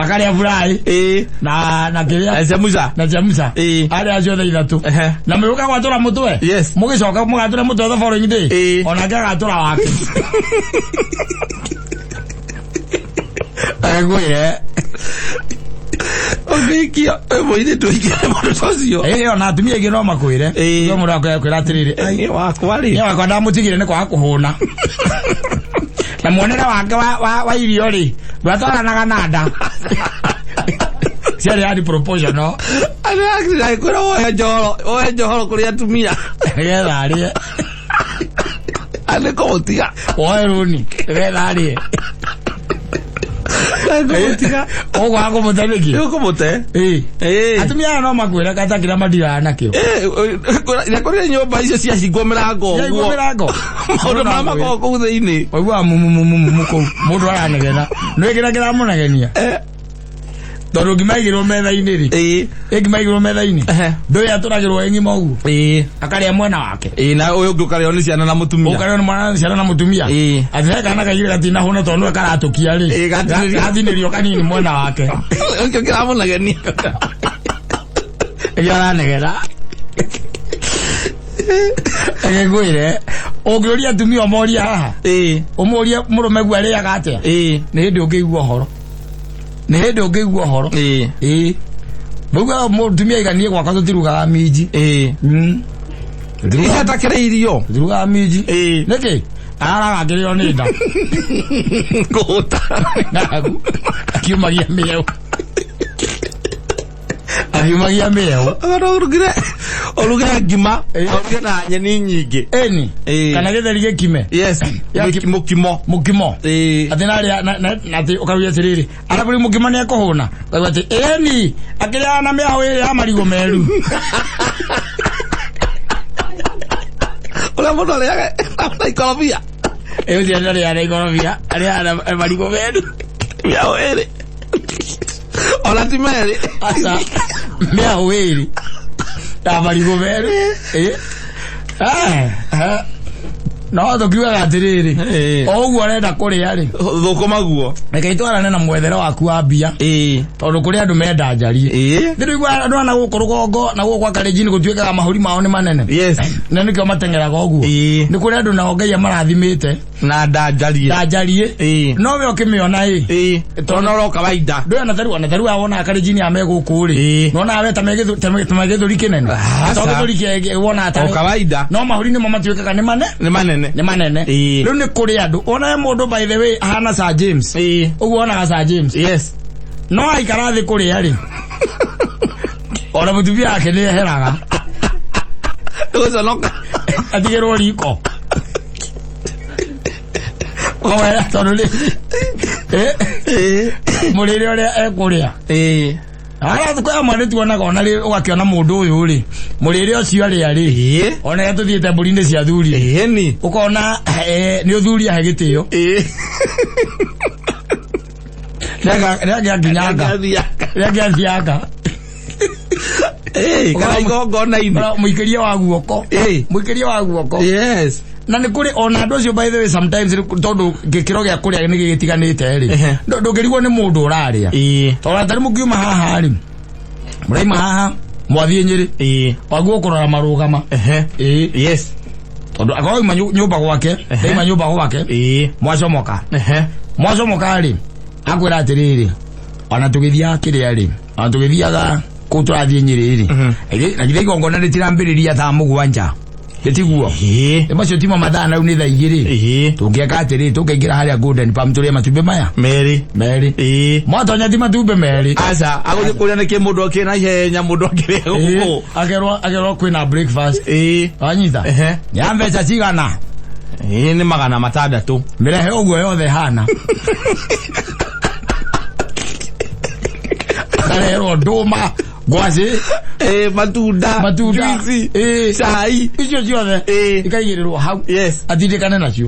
Akarĩa fry na na kĩrĩa Chamusa. Na chamusa. Arĩa ciothe ithatũ. Na mũgĩũka gwatũra mũtwe. Yes. Mũgĩcoka mũgatũra mũtwe the following day. Onake agatũra wake. Ngwĩre. Ũngĩikio mũirĩtu ũikire mũndũ ta ũcio. Ĩĩ, ona atumia aingĩ no makwĩre. No mũndũ akwĩra atĩrĩrĩ, "Ai, Niĩ wakwa rĩ. Niĩ wakwa ndamũtigire nĩ kwaga kũhũna." Na muonere wake wa irio rĩ, ndwatwaranaga na nda. Ciarĩ yani proportional. Agĩkwĩra woe njohoro, woe njohoro kũrĩ atumia. Nĩgetha arĩe. Nĩ kũmũtiga. Woe rũni, nĩgetha arĩe. Kũmũtiga. Ũgwaga kũmũte nĩkĩ? Nĩ ũkũmũte. Ĩĩ. Atumia aya no makwĩre kata kĩrĩa matiraga nakĩo. Ĩĩ, kũrĩ nyũmba icio ciahingwo mĩrango Ciahingwo ũguo. mĩrango. Maũndũ marĩa makoragwo kũu thĩinĩ. Waiguaga mumumumumu kũu. Mũndũ aranegena. Nĩ kĩrĩa kĩramũnegenia. Tondũ ngima ĩigĩrwo metha-inĩ rĩ. Ĩ ngima ĩigĩrwo metha-inĩ. Ndũĩ atũragĩrwo ĩ ng'ima ũguo. Akarĩa mwena wake. Ĩĩ, na ũyũ ũngĩ ũkarĩo nĩ ciana na mũtumia. Ũkarĩo nĩ mwana ciana na mũtumia. Atĩ he kana kaigĩrĩ gatinahũna tondũ nĩwe karatũkia rĩ. Ĩĩ, gatinĩrio. Gatinĩrio kanini mwena wake. Ũcio kĩramũnegenia. Nĩkĩo aranegena. Reke ngwĩre, ũngĩũria atumia ũmorie haha. Ũmũrie mũrũme guo arĩaga atĩa. Nĩ hĩndĩ ũngĩigua ũhoro. Nĩ hĩndĩ ũngĩigua ũhoro. Ĩĩ. Mũigua mũtumia aiganie gwakwa tũtirugaga minji. Ihatakĩrĩ irio. Tũtirugaga minji. Nĩkĩ? Araraga akĩrĩo nĩ nda. Kũhũta. Ng'aragu. Akiumagia mĩeũ. Akiumagia mĩeũ. Ũrugire ũruge ngima, ũruge na nyeni nyingĩ. Ĩni. Kana gĩtheri gĩkime. Yes. Mũkimo. Mũkimo. Atĩ narĩa na atĩ ũkauga atĩrĩrĩ, arabũri mũkimo nĩ ekũhũna. Ũkauga atĩ ĩni, akĩrĩaga na mĩahũ ĩrĩ ya marigũ meru. Ũrĩa mũndũ arĩaga na ikorobia. Ĩĩ, ũcio ndarĩaga na ikorobia, arĩaga na marigũ meru. Mĩahũ ĩrĩ. Ona ti merĩ. Aca, mĩahũ ĩrĩ. Ya marigũ meru. Ĩĩ. No tũkiugaga atĩrĩrĩ, o ũguo ũrenda kũrĩa rĩ, Thũkũma guo. Reke itwarane na mwethere waku wa mbia. Tondũ kũrĩ andũ menda njarie. Ndĩraigua andũ ana gũkũ rũgongo na gũkũ gwa Kalenjin gũtuĩkaga mahũri mao nĩ manene. Na nĩkĩo mateng'eraga ũguo. Nĩ kũrĩ andũ nao Ngai amarathimĩte. Na nda njarie. Nda njarie. No we ũkĩmĩona ĩ. Tondũ no kawaida. Ndũĩ ona tarĩu ona tarĩu wonaga Kalenjin aya me gũkũ rĩ. Nĩwonaga we ta me gĩthũri kĩnene. To gĩthũri wonaga tarĩ. O kawaida. No mahũri nĩmo matuĩkaga nĩ mane. Nĩ manene. Nĩ manene. Rĩu nĩ kũrĩ andũ. Wona mũndũ by the way ahana Sir James. Ũguo wonaga Sir James. Yes. No aikara thĩ kũrĩa rĩ. Ona mũtumia wake nĩ eheraga. Gũconoka. Atigĩrwo riko. Ũkamwĩra tondũ rĩ. Mũrĩre ũrĩa ekũrĩa. Ara thukũ amwe nĩ tuonaga ona rĩ ũgakĩona mũndũ ũyũ rĩ mũrĩre ũcio arĩa rĩ ona rĩrĩa tũthiĩte mbũri-inĩ cia thuri ũkona nĩ ũthuri ahe gĩtĩo. Rĩangĩakinyanga. Rĩangĩathianga. Kana igongona-inĩ. Mũikĩrie wa guoko. Mũikĩrie wa guoko. Yes. Na nĩ kũrĩ ona andũ acio by the way sometimes tondũ gĩkĩro gĩa kũrĩa nĩ gĩgĩtiganĩte rĩ. Ndũngĩrigwo nĩ mũndũ ũrarĩa. Tondũ tarĩ mũngiuma haha rĩ. Mũraima haha mwathiĩ Nyĩrĩ. Waguo kũrora marũgama. Yes. Tondũ akorwo auma nyũmba gwake, ndaima nyũmba gwake. Mwacomoka. Mwacomoka rĩ, akwĩra atĩrĩrĩ, ona tũgĩthiaga kĩrĩa rĩ, ona tũgĩthiaga kũu tũrathiĩ Nyĩrĩ rĩ. Na githĩ igongona rĩtirambĩrĩria thaa mũgwanja. Gĩtiguo. Ĩ macio timo mathaa na rĩu nĩ thaa igĩrĩ. Tũngĩeka atĩrĩrĩ, tũngĩingĩra harĩa Golden Palm tũrĩe matumbĩ maya. Merĩ. Merĩ. Mwatonya ti matumbĩ merĩ. Aca, agũthiĩ kũrĩa nĩkĩ mũndũ akĩrĩ na ihenya mũndũ akĩrĩa gũkũ. Akerwo kwĩna breakfast. Wanyita? Ya mbeca cigana? Nĩ 600. Mĩrehe ũguo yothe hana. Akareherwo ndũma, ngwacĩ, matunda, matunda, juice, cai, icio ciothe ikaigĩrĩrwo hau. Yes. Atindĩkane nacio.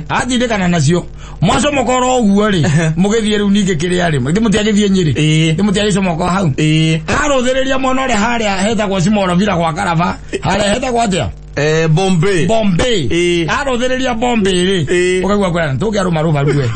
Atindĩkana nacio. Mwacomoka oro ũguo rĩ, mũgĩthiĩ rĩu ningĩ kĩrĩa rĩ, githĩ mũtiagĩthiĩ Nyĩrĩ? Githĩ mũtiagĩcomoka hau? Arũthĩrĩria mwena ũrĩa harĩa hetagwo Cimoro Villa gwa Karaba, harĩa hetagwo atĩa? Bombay. Bombay. Arũthĩrĩria Bombay rĩ, ũkaigua kwĩra tũngĩarũma rũba rue.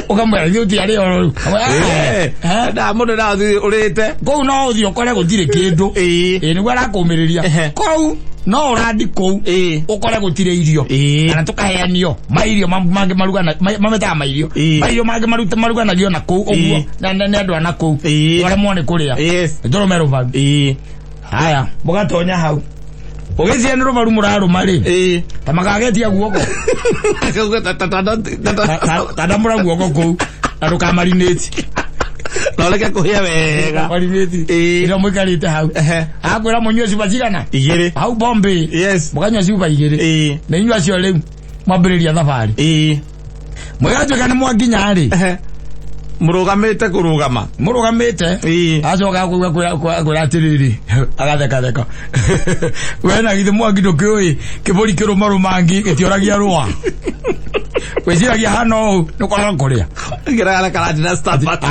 Ũkamwĩra ithuĩ tũtiarĩ oro rĩu. Eh, Eh? nda mũndũ ndathi ũrĩte. Kũu no ũthiĩ ũkore gũtirĩ kĩndũ. Ĩĩ. Ĩĩ nĩguo arakũmĩrĩria. Ehe. Kũu no ũrandi kũu Ĩĩ. ũkore gũtirĩ irio. Ĩĩ. Kana tũkaheanio mairio mangĩ marugana mametaga mairio. Ĩĩ. Mairio mangĩ maruganagio na kũu ũguo Ĩĩ. na nĩ andũ a na kũu. Ĩĩ. Ũremwo nĩ kũrĩa. Yes. Nĩtũrũme rũbaru. Ĩĩ. Haya, mũgatonya hau. Ũgĩciria nĩ rũbaru mũrarũma rĩ. Ĩĩ. Ta makagetia guoko. Akauga ta ta ta ta ta Tandamũra guoko kũu na ndũkamarinĩti. Na ũreke kũhĩa wega. Marinĩti. Ĩĩ. Ĩrĩa mũikarĩte hau. Ehe. Akwĩra mũnyue cuba cigana? Igĩrĩ. Hau Bombay. Yes. Mũkanyua cuba igĩrĩ. Ĩĩ. Na inyuĩ acio rĩu mwambĩrĩria thabarĩ. Ĩĩ. Mũgatuĩka nĩ mwakinya rĩ. Ehe. Mũrũgamĩte kũrũgama. Mũrũgamĩte. Ĩĩ. Acoka kuga kwĩra atĩrĩrĩ agathekatheka. We na githĩ mwangi ndũkĩũĩ kĩbũri kĩrũmarũmangi gĩtioragia rũa. Wĩciragia hana ũũ nĩ kwaga kũrĩa. Ngĩraga karati na Starbucks.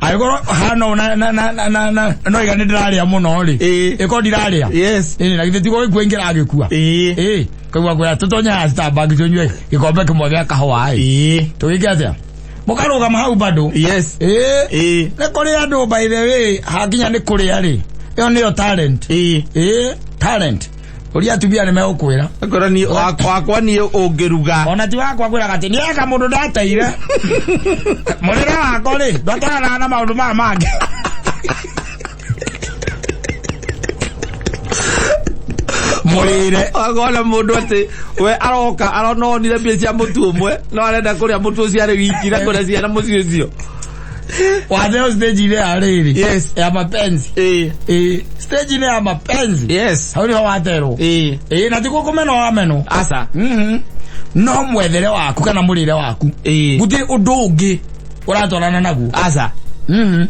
Angĩkorwo hana ũũ na na na na na na no iga nĩ ndĩrarĩa mũno rĩ. Ĩĩ. Ĩkorwo ndirarĩa. Yes. Ĩĩ na githĩ tiguo gĩkua ingĩragĩkua. Ĩĩ. Ĩĩ kaigua kwĩra tũtonye haha Starbucks tũnyue gĩkombe kĩmwe gĩa kahũa ĩ. Ĩĩ. Tũgĩke atĩa? Mũkarũgama hau bado. Yes. Ĩĩ. Ĩĩ. Nĩ kũrĩ andũ by the way hakinya nĩ kũrĩa rĩ. Ĩyo nĩyo talent. Ĩĩ. Ĩĩ talent. Ũrĩa atumia nĩ megũkwĩra. Akorwo niĩ wakwa niĩ ũngĩruga. Ona ti wakwa kwĩraga atĩ nĩeka mũndũ ndateire. Mũrĩre wakwa rĩ ndwatwaranaga na maũndũ maya mangĩ. Mũrĩre. Akona mũndũ atĩ we aroka arononire mbia cia mũtu ũmwe no arenda kũrĩa mũtu ũcio arĩ wiki na kũrĩa ciana mũciĩ ũcio. Watheo stage-inĩ ya rĩrĩ. Yes. Ya mapenzi. Ĩĩ. Ĩĩ. Stage-inĩ ya mapenzi. Yes. Hau nĩho waterwo. Ĩĩ. Ĩĩ na tiguo kũmenwo wamenwo. Aca. Mhm. No mwethere waku kana mũrĩre waku. Ĩĩ. Gũtirĩ ũndũ ũngĩ ũratwarana naguo. Aca. Mhm.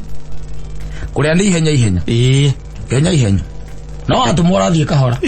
Kũrĩa nĩ ihenya ihenya. Ĩĩ. Ihenya ihenya. No watũmwo ũrathiĩ kahora.